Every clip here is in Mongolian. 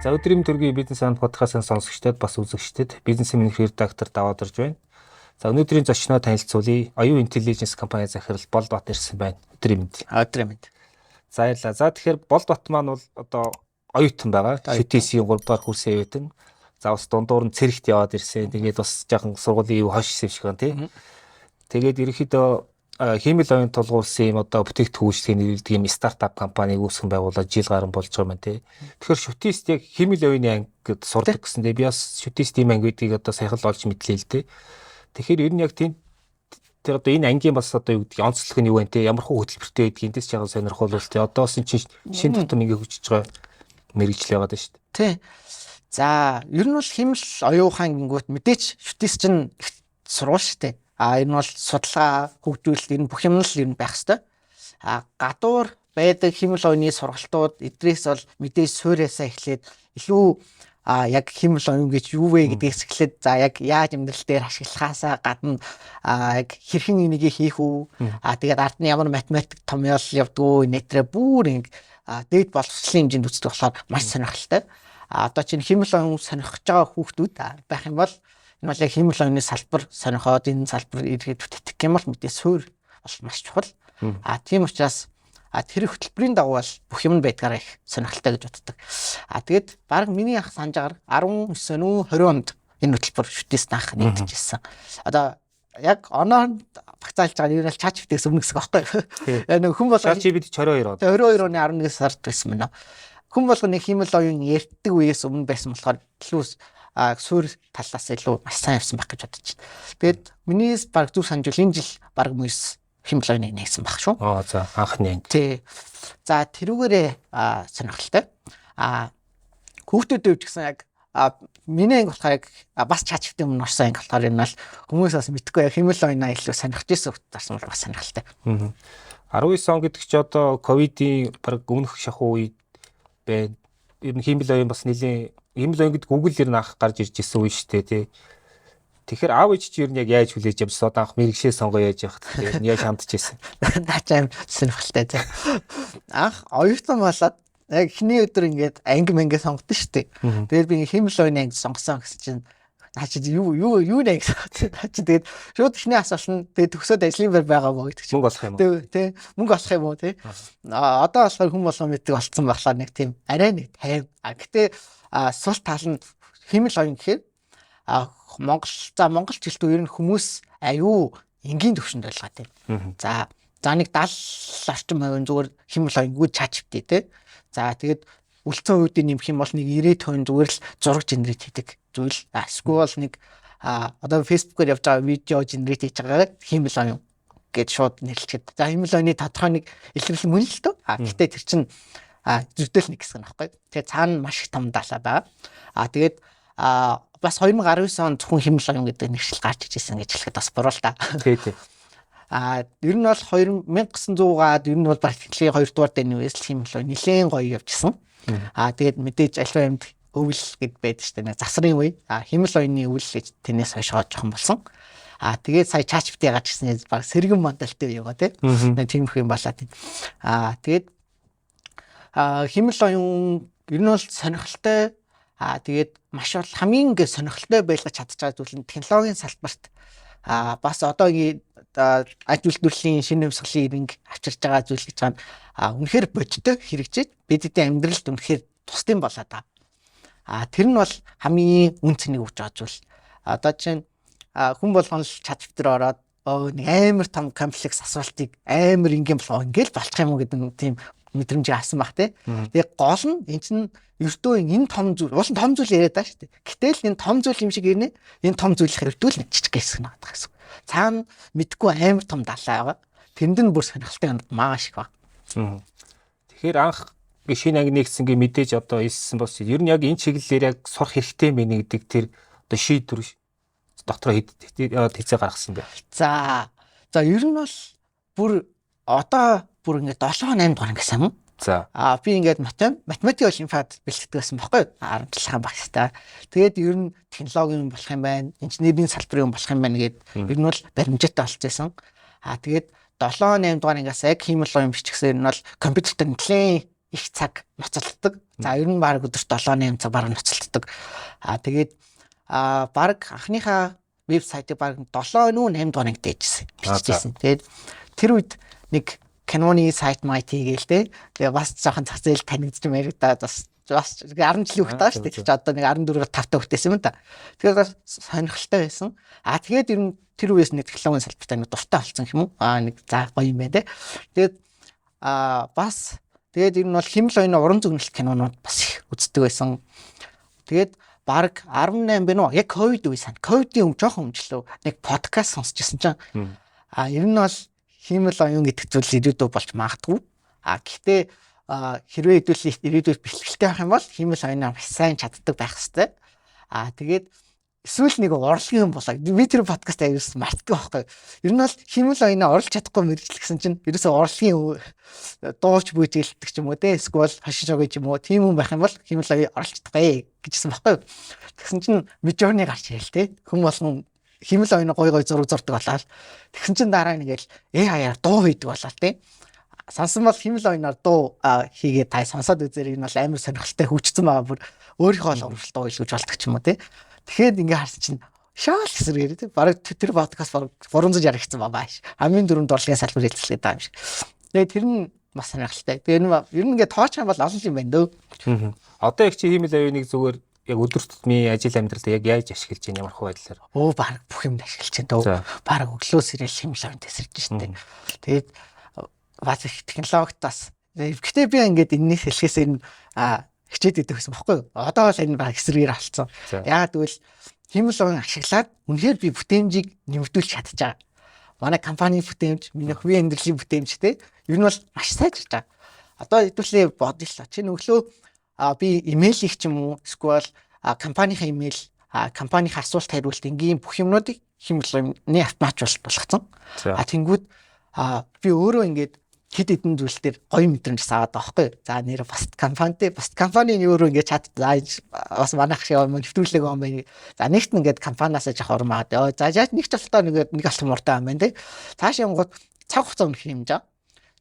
За, өдрийн төргийн Бизнес Анд подкастын сонсогчдод, бас үзэгчдэд бизнесийн менежер редактор даваад орж байна. За, өнөөдрийн зочноо танилцуулъя. Оюун Intelligence компани захирал Болдбат ирсэн байна. Өдрийн мэнд. Өдрийн мэнд. За, баярлалаа. За, тэгэхээр Болдбат маань бол одоо оюутан байгаа. ШҮТС-ийн 3 дугаар курсын оюутан. За, бас дундуур нь цэрэгт яваад ирсэн. Тэгээд бас жаахан сургуулийн юу хойш юм шиг байна, тий. Тэгээд ерөнхийдөө хиймэл оюун тулгуурласан юм одоо бүтээгдэхүүн үйлчилгээний нийлдэг юм стартап компаниг үүсгэн байгуулаад жил гарan болж байгаа юм байна, тий. Тэгэхээр ШҮТС-т яг хиймэл оюуны ангид сурдаг гэсэн. Тэгээ би бас ШҮТС ийм анги гэдгийг одоо саяхан л олж мэдлээ л дээ. Тэгэхээр ер нь яг тийм тэр одоо энэ ангийн бас одоо юу гэдэг, онцлог нь юу вэ, те, ямар хуу хөтөлбөртэй байдгийг эндээс жаахан сонирхолтой, те. Одоос чинь шин тутам ингэ хөгжиж байгаа мэргэжил байгаад байна шүү дээ. Тий. За, ер нь бол хиймэл оюун ухаан гингүүт мэдээч ШҮТС чинь их сургууль шүү дээ. А энэ бол судалгаа, хөгжүүлэлт, энэ бүх юм л ер нь байх хэвээр. А гадуур байдаг хиймэл оюуны сургалтууд эдрээс бол мэдээж суурьяасаа эхлээд илүү яг хиймэл оюун гэж юу вэ гэдгээс эхлээд, за, яг яаж амьдрал дээр ашиглахаасаа гадна яг хэрхэн энийг хийх үү, тэгээд ард нь ямар математик томьёол явдгүү нэтрэ бүр ингэ дээд боловсролын хэмжээнд үздэг болохоор маш сонирхолтой. А одоо чинь хиймэл оюун сонирхож байгаа хүүхдүүд байх юм бол энэ бол яг хиймэл оюуны салбар сонирхоод энэ салбар иргэд тэтгэх юм бол мэдээ суурь бол маш чухал. А тийм учраас тэр хөтөлбөрийн дагуу бол бүх юм байдгаараа их сонирхолтой гэж боддог. А тэгээд баг миний ах санджаар 19 нүү 20 онд энэ хөтөлбөр ШҮТС анх нэгдэжсэн. Одоо яг оноо багцаалж байгаа нь ер нь ChatGPT-гээс өмнө гэсэн байхгүй юу? Яг нэг хүн болго ChatGPT 22 он. 22 оны 11 сард байсан мэнэ. Хүн болго нэг хиймэл оюун ярьдаг үеэс өмнө байсан болохоор илүү суурь талаас илүү маш сайн явсан байх гэж бодож байна. Тэгээд миний баг зүг санджвал энэ жил баг мөс хиймэл оюуныг нэгсэн баг шүү. Аа, за, анхны анги. Тий. За, тэрүүгээрээ сонирхолтой. Хүүхдүүдийн хувьд гэсэн яг миний анги болохоор яг бас ChatGPT өмнө орсон анги болохоор энэ бол хүмүүс бас мэдгүй яг хиймэл оюунаа илүү сонирхож ирсэн хүүхдүүд орсон бол бас сонирхолтой. 19 он гэдэг чи одоо ковидын баг өмнөх шахуу үе байна. Ер нь хиймэл оюун бас нэлийн, хиймэл оюун гэдэг Google ер нь анх гарч ирж ирсэн үе шүү дээ, тий. Тэгэхээр аав ээж чи ер нь яг яаж хүлээж авсан? Одоо анх мэргэжлээ сонгоо яаж явах вэ? Ер нь яаж хандж ирсэн? Наа чи аим сонирхолтой заа. Анх оюутан болоод яг эхний өдөр ингээд анги мэнгэ сонгодог шүү дээ. Тэгээд би хиймэл оюуны анги сонгосон гэсэн чинь наа чи юу юу юу нэ гэсэн. Наа чи тэгээд шууд эхний асуулт нь тэгээд төгсөөд ажлын байр байгаа мó гэдэг чинь. Мөнгө олох юм уу? Тий, мөнгө олох юм уу, тий. А одоо болохоор хүн болгон мэддэг болцсон болохоор нэг тийм арай нэг тайв. А гэтээ сул тал нь хиймэл оюун гэхээр Монгол, за, Монгол жилтүү ер нь хүмүүс аюу энгийн төвшөнд ойлгоод байна. За за, нэг 70 орчим хувийн зүгээр хиймэл оюунгүй ChatGPT, тий. За, тэгээд үлдсэн хувьдыг нэмэх юм бол нэг 90% зүгээр л зураг generate хийдэг зүйл. Эсвэл нэг одоо Facebook-оор явж байгаа видео generate хийж байгаагаа хиймэл оюун гэж шууд нэрлэчихэд. За, хиймэл оюуны тодорхой нэг илэрлэл мөн л дөө. А гэхдээ тэр чинь зүрдэл нэг хэсэг нь баггүй. Тэгэхээр цаана маш их том далаа байгаа. А тэгээд бас 2019 онд зөвхөн хиймэл оюун гэдэг нэршил гарч ижсэн гэж хэлэхэд бас буруу л та. Тий, тий. А ер нь бол 2900-аад ер нь бол баг дэлхийн 2 дугаар дайны үеэс л хиймэл оюун нэлээд гоё явжсэн. А тэгээд мэдээж аливаа юмд өвөл гэд байдаг шүү дээ. Засрын үе. А хиймэл оюуны өвөл гэж тэрнээс хойш жоохон болсон. А тэгээд сая ChatGPT гарч ирсэн, баг сэргэн мандалтай үе байгаа, тий. Тиймэрхүү юм болоод байна. А тэгээд хиймэл оюун ер нь бол сонирхолтой. А тэгээд маш бол хамгийн ингээ сонирхолтой байлгаж чадж байгаа зүйл нь технологийн салбарт бас одоогийн аж үйлдвэрлэлийн шинэ хувьсгалын ирэнг авчирч байгаа зүйл гэж байгаа нь үнэхээр бодиттой хэрэгжиж бидний амьдралд үнэхээр тусдсан болоод байгаа. А тэр нь бол хамгийн үн цэнийг өгж байгаа зүйл. Одоо чинь хүн болгон л ChatGPT рүү ороод нэг амар том комплекс асуултыг амар энгийн болоо ингээл болчих юм уу гэдэг нэг тийм мэдрэмжийг авсан баг, тий. Тэгээ гол нь эн чинь ердөө энэ том зүйл, уул нь том зүйл яриад байгаа шүү дээ. Гэтэл энэ том зүйл юм шиг ирнэ. Энэ том зүйлийн ердөө л нэг жижиг хэсэг нь байгаа гэсэн. Цаана мэдгүй амар том далай байгаа. Тэнд нь бүр сонирхолтой юм маш их баг. Тэгэхээр анх шинэ анги нэгдсэн гэ мэдээж одоо элссэн бос. Ер нь яг энэ чиглэлээр яг сурах хэрэгтэй юм байна гэдэг тэр одоо шийдвэр дотроо хэзээ гаргасан бэ? За за, ер нь бол бүр одоо бүр ингээд 7 8 дугаар ангиас юм уу? За. А би ингээд математик олимпиад бэлтгэдэг байсан баггүй юу? 10 жилийн багштай. Тэгээд ер нь технологи юм болох юм байна, инженерийн салбарын юм болох юм байна гэд ер нь бол баримжаатай болчихсон. А тэгээд 7 8 дугаар ангиас яг хиймэл оюун бичгсээр нь бол компьютерт нэлээд их цаг ноцолддог. За ер нь баг өдөрт 7-8 цаг баг ноцолддог. Тэгээд баг анхныхаа вебсайтыг баг 7 нүү 8 дугаар ангид ээжсэн. Бичижсэн. Тэгээд тэр үед нэг Canon-ы сайт майт хийгээл те. Тэгээ бас жоохон зах зээл танигдж мэрэгдээд бас 10 жилийн хүүхэд байгаа шүү дээ. Тэр чи одоо нэг 14-ээр 5 та хүүхдээсэн юм да. Тэгэхээр бас сонирхолтой байсан. Тэгээд ер нь тэр үеэс нэг технологийн салбарт нэг дуртай болсон юм уу? Нэг за гоё юм байна те. Тэгээд бас тэгээд ер нь бол химэл оюуны уран зөгнөлт кинонууд бас их үздэг байсан. Тэгээд баг 18 бэ нүү? Яг ковид үе сан. Ковидын өмнө жоохон өмнөжлөө нэг подкаст сонсч ирсэн чинь ер нь бол химэл оюун гэдэг зүйл ирээдүй болж магадгүй. Гэхдээ хэрвээ хэдүүлээ ирээдүйд бэлтгэлтэй байх юм бол химэл оюунаа маш сайн чаддаг байх хэвээр. Тэгээд эсвэл нэг урлагийн юм болоо. Би тэр подкаст аяас мартдаг байхгүй. Ер нь бол химэл оюунаа орлож чадахгүй мэрэгжил гэсэн чинь ерөөсөө урлагийн дууч бүжиглдэг ч юм уу те эсвэл хашиж огж юм уу тийм хүн байх юм бол химэл оюун орлож чадахгүй гэжсэн байхгүй. Тэгсэн чинь Midjourney гарч ирэл те. Хүн болгон химэл оюунаа гой гой зураг зурдаг болоо. Тэгсэн чинь дараа нь ингээл AI-аар дуу хийдэг болоо те. Сонсон бол химэл оюунаар дуу хийгээ та сонсоод үзээрэй, энэ бол амар сонирхолтой хөгжсөн байгаа, бүр өөрийнхөө л уралдаа дуу илгэж болдог ч юм уу те. Тэгэхээр ингээ харсан чинь шаал эсрэгээр те. Бараг тэр подкаст бараг 360 хийсэн баа бааш. Хамгийн дөрөнд урлагийн салбар хэлцэлгээд байгаа юм шиг. Тэгээд тэр нь бас сонирхолтой. Тэгээд ер нь ингээ тооч юм бол олон юм байна дөө. Одоо яг чи химэл оюуныг зүгээр яг өдөр тутмын ажил амьдралд яг яаж ашиглаж байна, ямар хөө байдлаар? Бараг бүх юмд ашиглаж байна дөө. Бараг өглөөс ирэл химэл оюун тесэрж штэ. Тэгээд бас их технологид бас. Гэхдээ би ингээд энэний хэлхээс энэ хичээд идэх гэсэн баггүй юу? Одоо бол энэ баг эсрэгээр алдсан. Яагаад гэвэл химэл оюун ашиглаад үнэхээр би бүтээмжийг нэмэгдүүлж чадж байгаа. Манай компани бүтээмж, миний хувийн амьдралын бүтээмж те. Ер нь бол маш сайжирч байгаа. Одоо хэдүүлээ бодъё л та. Чи өглөө би имэйл их ч юм уу эсвэл компанийн имэйл, компанийн асуулт хариулт энгийн бүх юмнуудыг химэл оюуны автоматжуулалт болгоцсон. Тэнгүүд би өөрөө ингээд хэд хэдэн зүйл дээр гоё мэдрэмж аваад байгаа байхгүй. За нэр бас компанитэй бас компанийн өөрөө ингээд чат за бас манайх шиг юм нэвтрүүлэг юм байна. За нэгт нь ингээд компаниасаа жоох урам аваад. За яаж нэг ч болтоо нэг алхам муртай юм байна те. Цааш явгууд цаг хугацаа өмнөх юм жаа.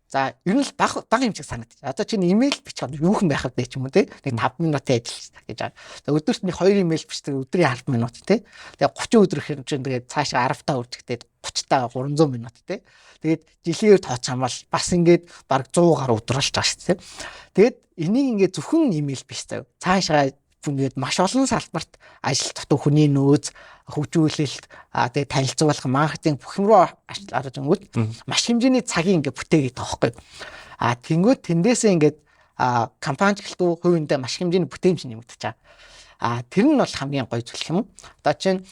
За ер нь л баг баг юм шиг санагдчих. Одоо чинь имэйл бичих юу юм байх вэ ч юм уу те. Нэг 5 минутын ажил гэж байгаа. За өдөрт нэг 2 имэйл бичдэг өдрийн 10 минут те. Тэгээ 30 өдөр гэхэр чинь тэгээд цаашаа 10 та үржигдээд 30 та 300 минут те. Тэгээд жилийн тооцох юм бол бас ингээд баг 100 гаруй өдөр болж байгаа шүү дээ. Тэгээд энийг ингээд зөвхөн имэйл биш заяа. Цаашаа ингээд маш олон салбарт ажил дутуу хүний нөөц, хөгжүүлэлт, тэгээд танилцуулга, маркетинг бүх юм руу орж ирэнгүүт маш хэмжээний цагийг ингээд бүтээгээд байгаа байхгүй. Тэнгүүд тэндээсээ ингээд компани ч гэлтүү хувиндаа маш хэмжээний бүтээмж нэмэгдэж байгаа. Тэр нь бол хамгийн гоё зүйл юм. Одоо чинь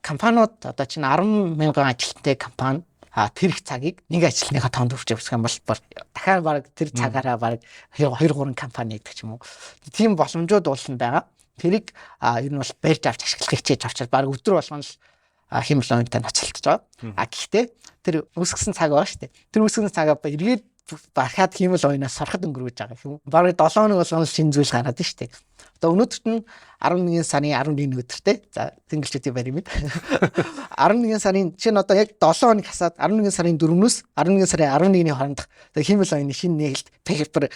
компаниуд одоо чинь 10 мянган ажилтнтай компани тэр их цагийг нэг ажилтныхаа тоонд хүрч явах юм бол дахиад баг тэр цагаараа баг 2 3 компани гэдэг ч юм уу. Тийм боломжууд уулан байгаа. Тэрийг ер нь бол барьж авч ашиглахыг хичээж авчаад баг өдөр болгон л химэл оюунтай ноцолдож байгаа. Гэхдээ тэр үүсгэсэн цаг байгаа шүү дээ. Тэр үүсгэсэн цагаа эргээд бархаад химэл оюунаас сурахад өнгөрөөж байгаа юм. Бараг 7 хоног болгон л шинэ зүйл гараад шүү дээ. Одоо өнөөдөрт нь 11 сарын 11 өдөртэй. За тэнгэлчүүдийн барь юм. 11 сарын жишээ нь одоо яг 7 хоног хасаад 11 сарын 4-өөс 11 сарын 11-ний хоорондох химэл оюуны шинэ нээлт, paper,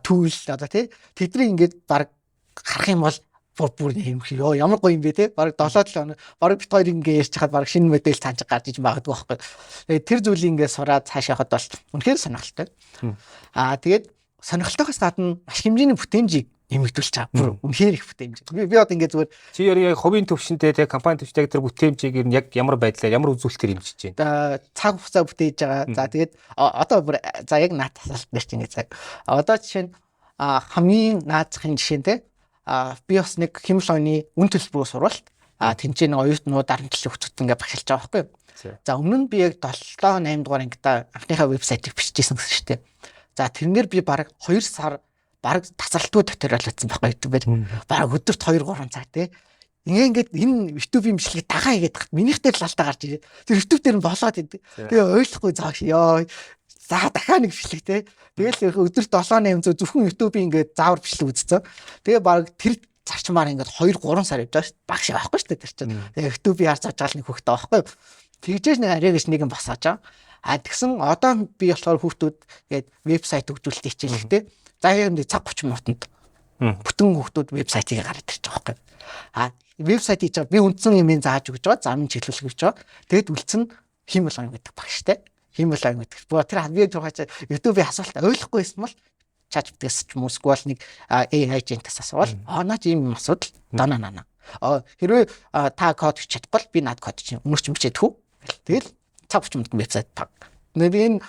tool одоо тий тэдний ингээд баг харах юм бол бүр юм ёо ямар гоё юм бэ те. Бараг 7 7 хоног бараг бит хоёр ингээ ярьж хахад бараг шинэ модель цааш гарч иж магадгүй байхгүй. Тэгээд тэр зүйлийг ингээ сураад цааш явахад бол үнэхээр сонирхолтой. Тэгээд сонирхолтойгоос гадна маш хэмжээний бүтээмжийг нэмэгдүүлж байгаа. Бүр үнэхээр их бүтээмж. Би одоо ингээ зүгээр чи яг хувийн төвшөнтэй те компани төвштэй тэр бүтээмжийг ер нь яг ямар байдлаар ямар үзүүлэлтээр хэмжиж байна? Цаг хугацаа бүтээж байгаа. За тэгээд одоо бүр за яг наад асуулт дээр чинь ингээ цаг. Одоо жишээ нь хамгийн наазахын жишээ нь те би бас нэг химэл оюуны үн төлбөрөөр сурвалт тэмцээний оюутнууд 10 жилийн хүүхдүүд ингээ багшилж байгаа байхгүй юу. За өмнө нь би яг 7 8 дугаар ангидаа анхныхаа вебсайтыг бичижсэн гэсэн шүү дээ. За тэрнээр би бараг 2 сар бараг тасралтгүй туториал хийсэн байхгүй YouTube-ээр. Бараг өдөрт 2 3 цаг те. Ингээд энэ YouTube-ийн бичлэгийг дагаа хийгээд тахад минийх дээр л алдаа гарч ирээд тэр YouTube дээр нь болоод идэг. Тэгээ ойлгохгүй зааш ёо. За дахиад нэг бичлэг те. Тэгэл өдөрт 7 800 зөвхөн YouTube-ийн ингээд заавар бичлэг үзсэн. Тэгээ бараг тэр зарчмаар ингээд 2 3 сар явж байгаа шүү дээ. Багш явахгүй шүү дээ тэр чинь. Тэгээ YouTube-ийн хар зааж байгаа нэг хүүхдээ байхгүй. Тэгжээж нэг арай гэж нэгэн босоож байгаа. А тэгсэн одоо би болохоор хүүхдүүд ингээд вебсайт хөгжүүлэлт хичээлэхдээ За яг нэг цаг 30 минутанд бүтэн хүүхдүүд вебсайтыг гараад ирж байгаа байхгүй. А вебсайт хийж байгаа би үндсэн юм зааж өгч байгаа, замын чиглүүлэх өгч байгаа. Тэгэд үлдсэн хиймэл оюун гэдэг багштай. Хиймэл оюун гэдэг. Тэр би тухайч YouTube-ийн асуулт ойлгохгүй байсан бол ChatGPT-с ч юм уу эсвэл нэг AI agent-аас асуувал аа наа чи ийм юм асуудал дана нана. Хэрвээ та код хийж чадахгүй бол би над код чинь өмнө ч бичээдэх үү. Тэгэл цаг 30 минутын вебсайт паг. Би энэ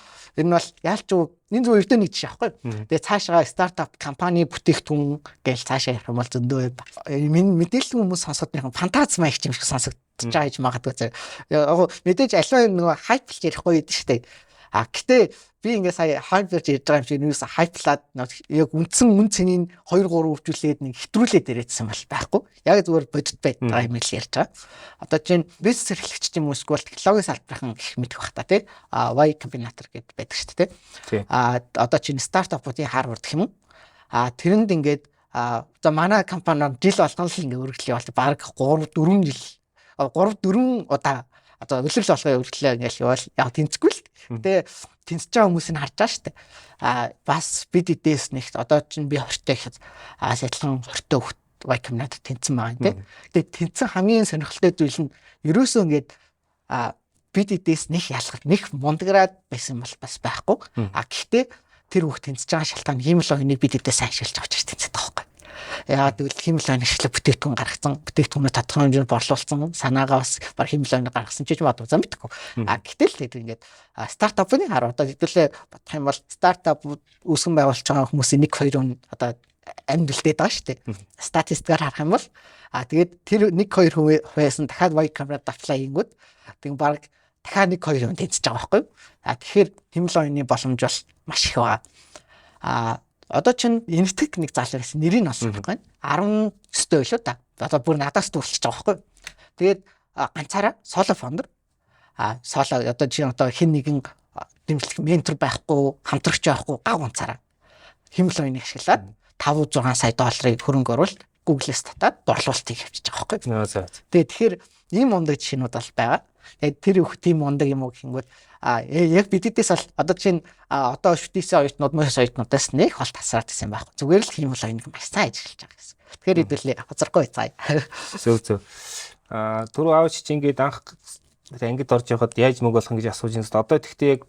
бол яалч уу энэ зөв ердөө нэг жишээ аахгүй. Тэгээ цаашаа стартап компани бүтээгдэхүүн гээл цаашаа ярих юм бол зөндөө мэдээлэл хүмүүс сонсоход нэг фантаз маяг юм шиг сонсогдож байгаа гэж магадгүй заяа. Яг мэдээж аливаа нөгөө hype лж ярихгүй байдаг шүү дээ. А гэтээ би ингээ сая hype лж ярьж байгаа юм шиг нүүс hype лаад яг үндсэн үн цэнийг 2 3 өвжүүлээд нэг хэтрүүлээд яриадсан бол байхгүй. Яг зүгээр бодит байдаг юм л ярьж байгаа. Одоо чинь бизнес эрхлэгч юм уу эсвэл технологийн салбарын гэх мэдэх бах та тий. А Y Combinator гэдээ байдаг шүү дээ тий. А одоо чинь стартапуудын Harvard гэх юм уу. А тэрэнд ингээд за манай компаниар жил болгон л ингээ өргөдлөө бол баг 3 4 жил 3 4 удаа одоо үлрэл болгоо өргөдлөө ингээл явал яг тэнцэхгүй л. Гэтэ тэнцэж байгаа хүмүүсийг харж байгаа шүү дээ. А бас бид эдээс нэгт одоо чинь би 20-тай гэхэд адилхан 20-тай хөхт Y Combinator тэнцсэн байгаа юм тий. Гэтэ тэнцсэн хамгийн сонирхолтой зүйл нь ерөөсөө ингээд бид эдээс нэг ялгах нэг мундаграад байсан бол бас байхгүй. А гэхдээ тэр хүүхд тэнцэж байгаа шалтгаан хиймэл оюуныг бид эдээс ашиглаж авч тэнцээд байгаа байхгүй. Яагаад гэвэл хиймэл оюун ашиглах бүтээгдэхүүн гаргацсан, бүтээгдэхүүнээ тодорхой хэмжээнд борлуулсан, санаагаа бас баг хиймэл оюун гаргасан ч гэж магадгүй зам мэдэхгүй. А гэтэл тэгээд ингээд стартапын хар одоо хэдүүлээ бодох юм бол стартап үүсгэн байгуулж байгаа хүмүүсийн 1 2 хүн одоо амьд үлдээд байгаа шүү дээ. Статистикаар харах юм бол а тэгээд тэр 1 2 хувиас нь дахиад Y Combinator apply хийнгүүт тэг баг дахиад 1 2 хүн тэнцэж байгаа байхгүй юу? А тэгэхээр хиймэл оюуны боломж бол маш их байгаа. А одоо чинь энэтхэг нэг залуу байсан. Нэрийг нь олсон байхгүй. 19-тэй байлоо да. Одоо бүр надаас дүүрчиж байгаа байхгүй. Тэгээд ганцаараа solo founder. А solo одоо чинь одоо хэн нэгэн дэмжлэг ментор байхгүй, хамтрагч байхгүй гав ганцаараа хиймэл оюуныг ашиглаад 5 6 сая долларыг хөрөнгө оруулалт Google-с татаад борлуулалтыг явуулчих байгаа байхгүй. Тэгээд тэгэхээр ийм мундаг жишээнүүд бол байгаа. Тэгээд тэр их тийм мундаг юм уу гэхэнгүүт а яг бидэдээс бол одоо чинь одоо шүтээсээ оюутнууд мөс оюутнуудаас нэг хол тасраад гэсэн юм байхгүй. Зүгээр л хиймэл оюуныг маш сайн ажиллаж байгаа гэсэн. Тэгэхээр хэдүүлээ хоцрохгүй цаа. Зөв зөв. А түрүү аавч чи ингээд анх ангид орж явахад яаж мөнгө олох гэж асууж байсан. Одоо тэгтээ яг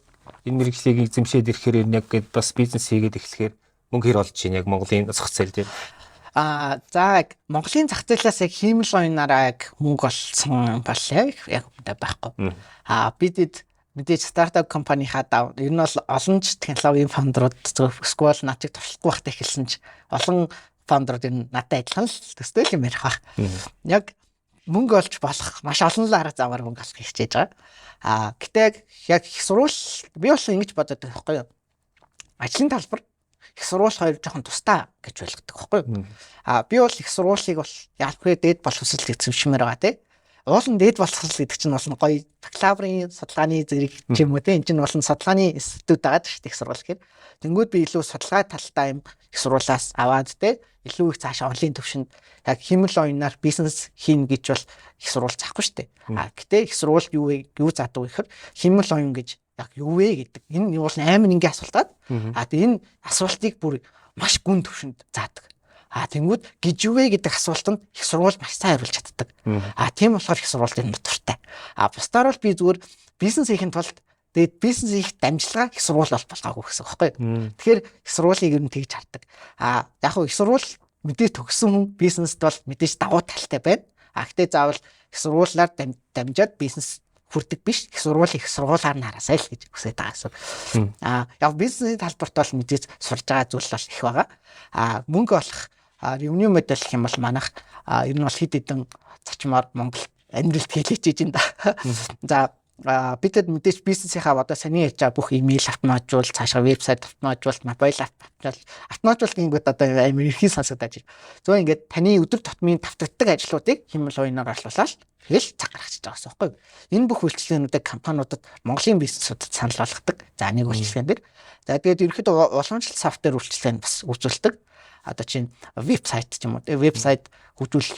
энэ мэргэжлийг эзэмшээд ирэхээр яг гээд бас бизнес хийгээд эхлэхээр мөнгө хэр олж чинь яг Монголын зах зээл дээр. А за Монголын зах зээлээс яг хиймэл оюунаараа яг мөнгө олсон бол яг үндэ байхгүй. А бидэд мэдээж стартап компанийнхаа дав ер нь бол олон ч технологийн founder ууд эсвэл над чиг туршлахгүй байхдаа эхэлсэн ч олон founder ууд ер нь надад адилхан л төстэй л юм ярих бах. Яг мөнгө олж болох маш олон л арга замаар мөнгө олох хичээж байгаа. А гэтээ яг их сурвал би бол ингэж бодод байгаа байхгүй юу? Ажлын талбар их сургууль хоёр жоохон тусдаа гэж ойлгодог байхгүй юу? А би бол их сургуулийг бол ялбгүй дээд боловсрол эзэмшмээр байгаа тий. Уул нь дээд боловсрол гэдэг чинь бол гоё бакалаврын судалгааны зэрэг ч юм уу тий. Энэ чинь бол судалгааны институт байгаа шүү дээ их сургууль гэхээр. Тэнгүүд би илүү судалгаа талтай юм их сургуулиас аваад тий. Илүү их цаашаа онлайн төвшөнд яг хиймэл оюунаар бизнес хийнэ гэж бол их сургууль заахгүй шүү дээ. А гэтээ их сургууль юу вэ? Юу заадаг вэ гэхээр хиймэл оюун гэж яг юу вэ гэдэг. Энэ бол амар ингийн асуултаад. А тэгээ энэ асуултыг бүр маш гүн төвшөнд заадаг. А тэнгүүд гэж юу вэ гэдэг асуултанд их сургууль маш сайн хариулж чаддаг. А тийм болохоор их сургуульд энэ дуртай. А бусдаар бол би зүгээр бизнес хийхин тулд тэгээд бизнес хийх дамжлага их сургууль бол болгоогүй гэсэн үг байхгүй юу. Тэгэхээр их сургуулийг ер нь тэгж хардаг. А яг хөө их сургууль мэдээ төгссөн хүн бизнест бол мэдээж давуу талтай байна. А гэтээ заавал их сургуулиар дамжаад бизнес хүрдэг биш. Их сургууль их сургуулаар нь хараасай л гэж хүсэж байгаа гэсэн. А яг бизнесийн талбарт бол мэдээж сурж байгаа зүйл бол их байгаа. А мөнгө олох revenue model гэх юм бол манайх ер нь бол хэд хэдэн зарчмаар Монгол амьдралд хэлээч юм да. За бидэд мэдээж бизнесийнхаа одоо саний ярьж байгаа бүх имэйл автоматжуул, цаашаа вебсайт автоматжуул, mobile app автоматжуул гингүүд одоо амар эрхийн сонсогдож байна. Зөв ингээд таны өдөр тутмын тавтагддаг ажлуудыг хиймэл оюунаар орлуулаад тэгэл цаг гаргаж байгаа гэсэн байхгүй юу. Энэ бүх үйлчилгээнүүдийг компаниудад Монголын бизнесүүдэд санал болгодог. За нэг үйлчилгээн дээр. За тэгээд ерөнхийдөө уламжлалт софтвер үйлчилгээнд бас үзүүлдэг. Одоо чинь вебсайт ч юм уу вебсайт хөгжүүл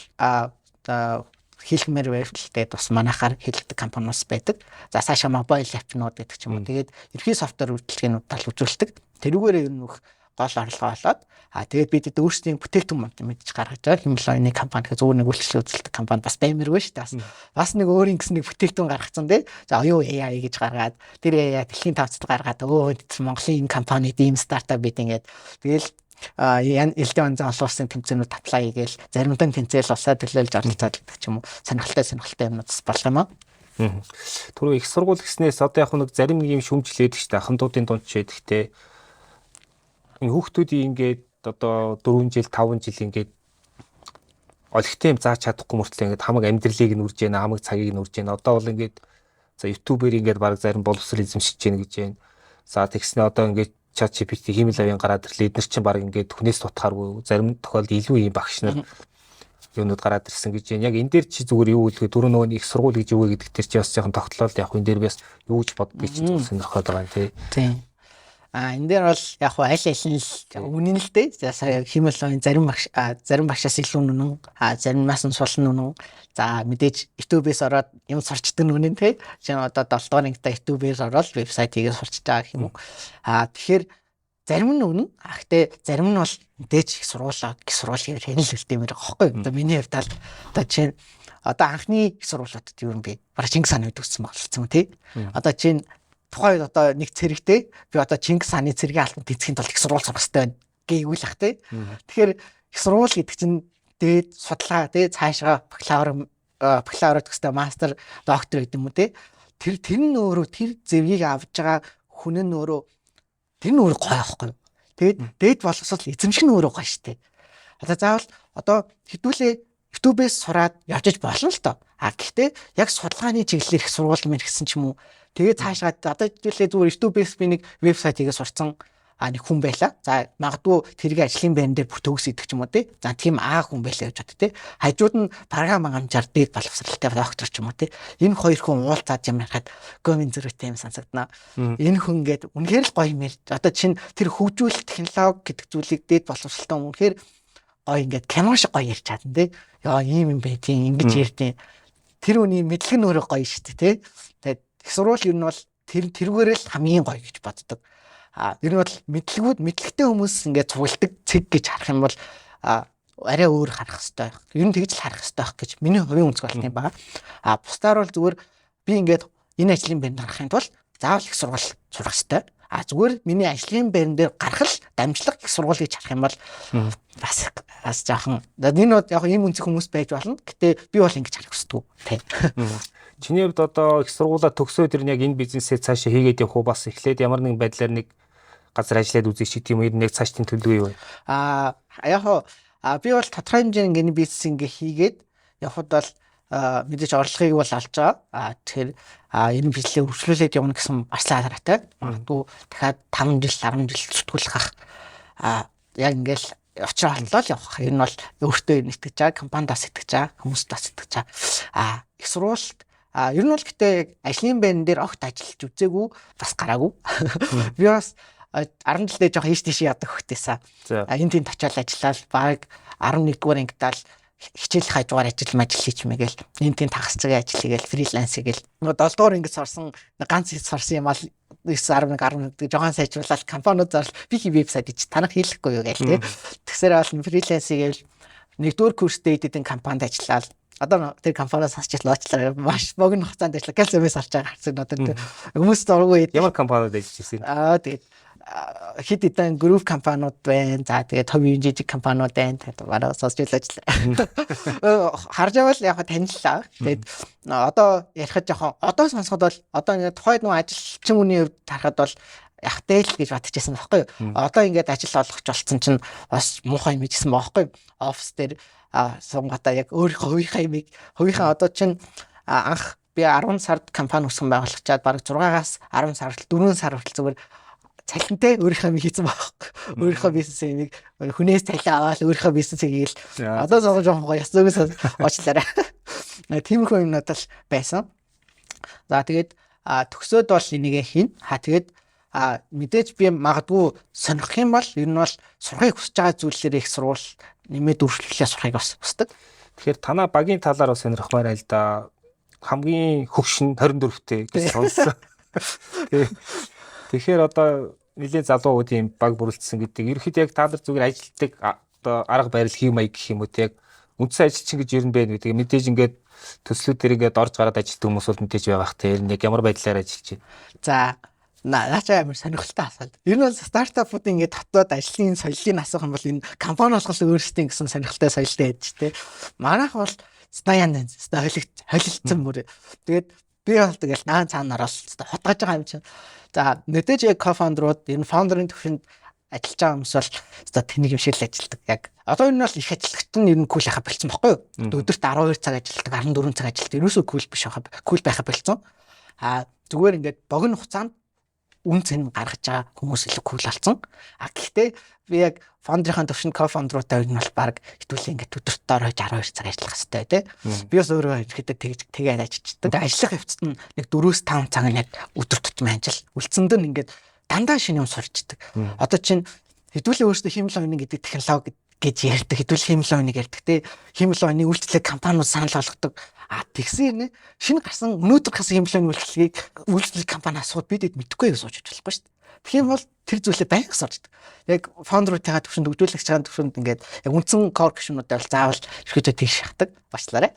хийлгмээр байвал тэгээд бас манайхаар хийлгдэг компаниуд байдаг. За цаашаа mobile app нууд гэдэг ч юм уу. Тэгээд ерхий софтвер үйлчилгээнүүд тал үзүүлдэг. Тэрүүгээр ер нь бүх гол орлогоо олоод тэгээд бид өөрсдийн бүтээгдэхүүн манд мэдж гаргаж байгаа. Химэл оюуны компани гэхээр зүгээр нэг үйлчлэл үзүүлдэг компани бас баймиргүй шүү дээ. Бас нэг өөрийн гэсэн нэг бүтээгдэхүүн гаргацсан тий. За оюун AI гэж гаргаад тэр AI дэлхийн тавцад гаргаад Монголын энэ компанид ийм стартап бид ингээд тэгэл элдэн онцон олон улсын тэмцээнүүд apply хийгээл заримдаа тэмцээл улсаа төлөөлж оролцоод гэдэг ч юм уу сонирхолтой юмнууд бас болох юм аа. Түрүү их сургууль гэснээс одоо яг нэг зарим нэг юм шүмжлээд шүү дээ. Ахмадуудын дунд ч эдэгтэй хүүхдүүдийн ингээд одоо 4 жил 5 жил ингээд олигтой юм зааж чадахгүй мөртлөө ингээд хамаг амьдралыг нь үрж яана, хамаг цагийг нь үрж яана. Одоо бол ингээд за YouTube-ээр ингээд баг зарим боловсрол эзэмшиж яана гэж байна. За тэгснэ одоо ингээд ChatGPT хиймэл оюун гараад ирлээ. Эднэр чинь баг ингээд хүнээс тутахааргүй зарим тохиолдолд илүү юм багш нар юмнууд гараад ирсэн гэж байна. Яг энэ дээр чи зүгээр юу үлгээ дөрөв нөгөө их сургууль гэж юу вэ гэдэг дээр чи бас жоохон тогтлол яг энэ дээр бас юу гэж боддгийг чи сонирхоод байгаа юм тий. Тийм. Энэ дээр бол яг хуу аль аль нь л үнэн л дээ. За сая химэл оюун зарим багш зарим багшаас илүү үнэн, заримаас нь сул нь үнэн. За мэдээж YouTube-ээс ороод юм сурчдаг нь үнэн тий. Жишээ нь одоо 7 дугаар ангидаа YouTube-ээс ороод вебсайт хийгээ сурчиж байгаа гэх юм уу. Тэгэхээр зарим нь үнэн. Гэхдээ зарим нь бол мэдээж их сургуулаа их сургууль гэхээр хянал үлдээмээр байгаа байхгүй юу. Одоо миний хувьд л одоо жишээ нь одоо анхны их сургуулиудад юу юм бэ? Бараг Чингис хааны үед үүссэн болцсон юм тий. Одоо чинь тухайн үед одоо нэг цэрэгтэй би одоо Чингис хааны цэргийн албанд тэнцэхийн тулд их сургууль сурах хэрэгтэй байна гэйгүүл ах тий. Тэгэхээр их сургууль гэдэг чинь дээд судалгаа тий цаашгаа бакалавр төгсдөө мастер доктор гэдэг юм уу тий. Тэр нь өөрөө тэр зэвгийг авж байгаа хүн нь өөрөө тэр нь өөрөө гоё аахгүй юу. Тэгээд дээд боловсрол эзэмших нь өөрөө гоё штэ. Одоо заавал одоо хэдүүлээ YouTube-ээс сураад явж болно л доо. Гэхдээ яг судалгааны чиглэлээр их сургууль мэр гэсэн ч юм уу. Тэгээ цаашгаа одоо хэдүүлээ зүгээр YouTube-ээс би нэг вебсайт хийгээ сурцсан нэг хүн байла. За магадгүй тэрийг ажлын байран дээр бүр төгс идэх ч юм уу тий. За тийм хүн байлаа гэж бод тий. Хажууд нь програм хангамжаар дээд боловсралтай доктор ч юм уу тий. Энэ хоёр хүн уулзаад юм ярихад гомын зөрүүтэй юм сонсогдно. Энэ хүн ингээд үнэхээр л гоё юм ярьж. Одоо чинь тэр хөгжүүлэлт технологи гэдэг зүйлийг дээд боловсралтай үнэхээр гоё ингээд кино шиг гоё ярьж чадна тий. Яа ийм юм бэ тий ингэж ярьдیں۔ Тэр үний мэдлэг нь өөрөө гоё шүү дээ тий. Тэгээд их сургууль ер нь бол тэрүүгээр л хамгийн гоё гэж боддог. Ер нь бол мэдлэгүүд мэдлэгтэй хүмүүс ингээд цугладаг цэг гэж харах юм бол арай өөр харах хэрэгтэй. Ер нь тэгж л харах хэрэгтэй байх гэж миний хувийн үнцг бол тийм байгаа. Бусдаар бол зүгээр би ингээд энэ ажлын байранд гарахын тулд заавал их сургууль сурах хэрэгтэй. Зүгээр миний ажлын байран дээр гарах л дамжлага их сургууль гэж харах юм бол бас жаахан энэ бол яг ийм үнцэг хүмүүс байж болно. Гэтэ би бол ингэж харах хүсдэг. Тийм. Чиний хувьд одоо их сургуулаа төгсөөд ер нь яг энэ бизнесээ цаашаа хийгээд явах уу бас эхлээд ямар нэгэн байдлаар нэг газар ажиллаад үзэх шиг тийм үү нэг цаашдын төлөвлөгөө юу вэ? Яг би бол тодорхой хэмжээний ингэ бизнес ингээ хийгээд явхад бол мэдээж орлогыг бол олж байгаа. Тэгэхээр энэ бизнесээ өргөжлүүлээд явна гэсэн арслан хараатай. Магадгүй дахиад 5 жил 10 жил зүтгүүлэх ах. Яг ингээл учраа оллоо л явах. Энэ бол өөртөө итгэж байгаа, компанидаас итгэж байгаа, хүмүүст бас итгэж байгаа. Их сургуульд ер нь бол гэтээ ажлын байран дээр огт ажиллаж үзээгүй, бас гараагүй. Би бас 10 жилдээ жоох ийш тийш яадаг хөхтэйсэн. Энэ тэнд очиад ажиллаад баг 11-р ангидаа хичээл хажуугаар ажил мажил хийчмэгээл энэ тэнд хагас цагийн ажил хийгээл фриланс хийгээл. Нөгөө 7 дугаар ангид сурсан ганц хэд сурсан юм ал 9 11 11 жоохон сайжруулаад компаниуд зарлал би хий вебсайт хийж танах хийлэхгүй юу гээл тий. Тэгсээр бол фриланс хийгээл нэгдүгээр курстэй эдийн компанид ажиллаад одоо тэр компаниас хасч лоочлаа маш богино хугацаанд ажиллаа. Гал зэмээс харж байгаа харцаг одоо хүмүүс зургүй. Ямар компаниуд ажиллаж ирсэн? Тэгээд хэд хэдэн групп компаниуд байна. За тэгээд хувийн жижиг компаниуд байна. Тэгээд бараг сонсч л ажиллаа. Харж байвал яг танилцлаа. Тэгээд одоо ярихад жоохон одоо сонсоход бол одоо ингээд тухайд нөгөө ажилчин хүний хувьд харахад бол яхтай л гэж бодчихсон байхгүй юу. Одоо ингээд ажил олгоч болсон чинь бас муухай юм хийжсэн байхгүй юу. Офис дээр сунгатаа яг өөрийнхөө хувийнхаа юмыг хувийнхаа одоо чинь анх би 10 сард компани үүсгэн байгуулахчаад бараг 6-аас 10 сар хүртэл 4 сар хүртэл зүгээр цалинтай өөрийнхөө юм хийсэн байхгүй. Өөрийнхөө бизнес юмыг хүнээс цалин аваад өөрийнхөө бизнесийг хийгээл одоо зогоо жоохон гоё яс зүгээс уучлаарай. Тиймэрхүү юмнууд л байсан. За тэгээд төгсөөд бол энийгээ хийн. Тэгээд мэдээж би магадгүй сонирхох юм бол ер нь бол сурахыг хүсэж байгаа зүйлээр их сурвал нэмээд өршлөлөө сурахыг бас хүсдэг. Тэгэхээр танаа багийн талаар бас сонирхмаар байл да. Хамгийн хөгшин 24-тэй гэж сонссон. Тэгэхээр одоо нэлээд залуу үеийн баг бүрэлдсэн гэдэг. Ерөнхийдөө яг та нар зүгээр ажилтдаг одоо арга барил хэв маяг гэх юм уу те, яг үндсэн ажилчин гэж ер нь байна гэдэг. Мэдээж ингээд төслүүд дээр ингээд орж гараад ажилтдаг хүмүүс бол мэдээж байгаа х те. Ер нь яг ямар байдлаар ажиллаж байна? За, наачаа амар сонирхолтой асуулт. Ер нь бол стартапууд ингээд дотоод ажлын соёлыг асуух юм бол энэ компани болгол өөрсдийн гэсэн сонирхолтой соёлтой байж те. Манайх бол янз янз холилдсон мөр. Тэгээд би бол тэгэл наан цаана орол хутгаж байгаа юм чинь. За, мэдээж яг co-founder-ууд, энэ founder-ын төвшөнд ажиллаж байгаа хүмүүс бол одоо тэнийг юм шиг л ажилладаг. Яг одоо энэ бол их ажиллагч нь ер нь cool байха болцсон байхгүй юу? Өдөрт 12 цаг ажилладаг, 14 цаг ажилладаг. Ерөөсөө cool биш байха, cool байха болцсон. А зүгээр ингээд богино хугацаанд үн цэн гаргаж байгаа хүмүүс илүү cool болсон. А гэхдээ би яг founder-ын төвшөнд co-founder-уудтай ер нь бол баг хэдүүлээ ингээд өдөрт доор 12 цаг ажиллах хэрэгтэй тий. Би бас өөрөө ихэдэ тэгж тэгээд ажиллаждаг. Тэгээд ажиллах явцад нь нэг 4-5 цаг нь яг өдөр тутмын ажил. Үлдсэнд нь ингээд дандаа шинэ юм сурчдаг. Одоо чинь хэдүүлээ өөрсдөө хиймэл оюун гэдэг технологи гэж ярьдаг. Хэдүүл хиймэл оюуныг ярьдаг те. Хиймэл оюуны үйлчлэг компаниуд санал болгодог. А тэгсэн юм шинэ гарсан, өнөөдөр гарсан хиймэл оюуны үйлчлэгийг үйлчлэг компани асууд бид эд мэдэхгүй гэж сууж болохгүй шүү дээ. Тэгэх юм бол тэр зүйлээ байнга сурчдаг. Яг founder-уудынхаа төвшөнд, хөгжүүлэгчийн төвшөнд ингээд яг үндсэн core гишүүнүүдээ бол заавал ерөөдөө тийш шахдаг. Бачлаарай.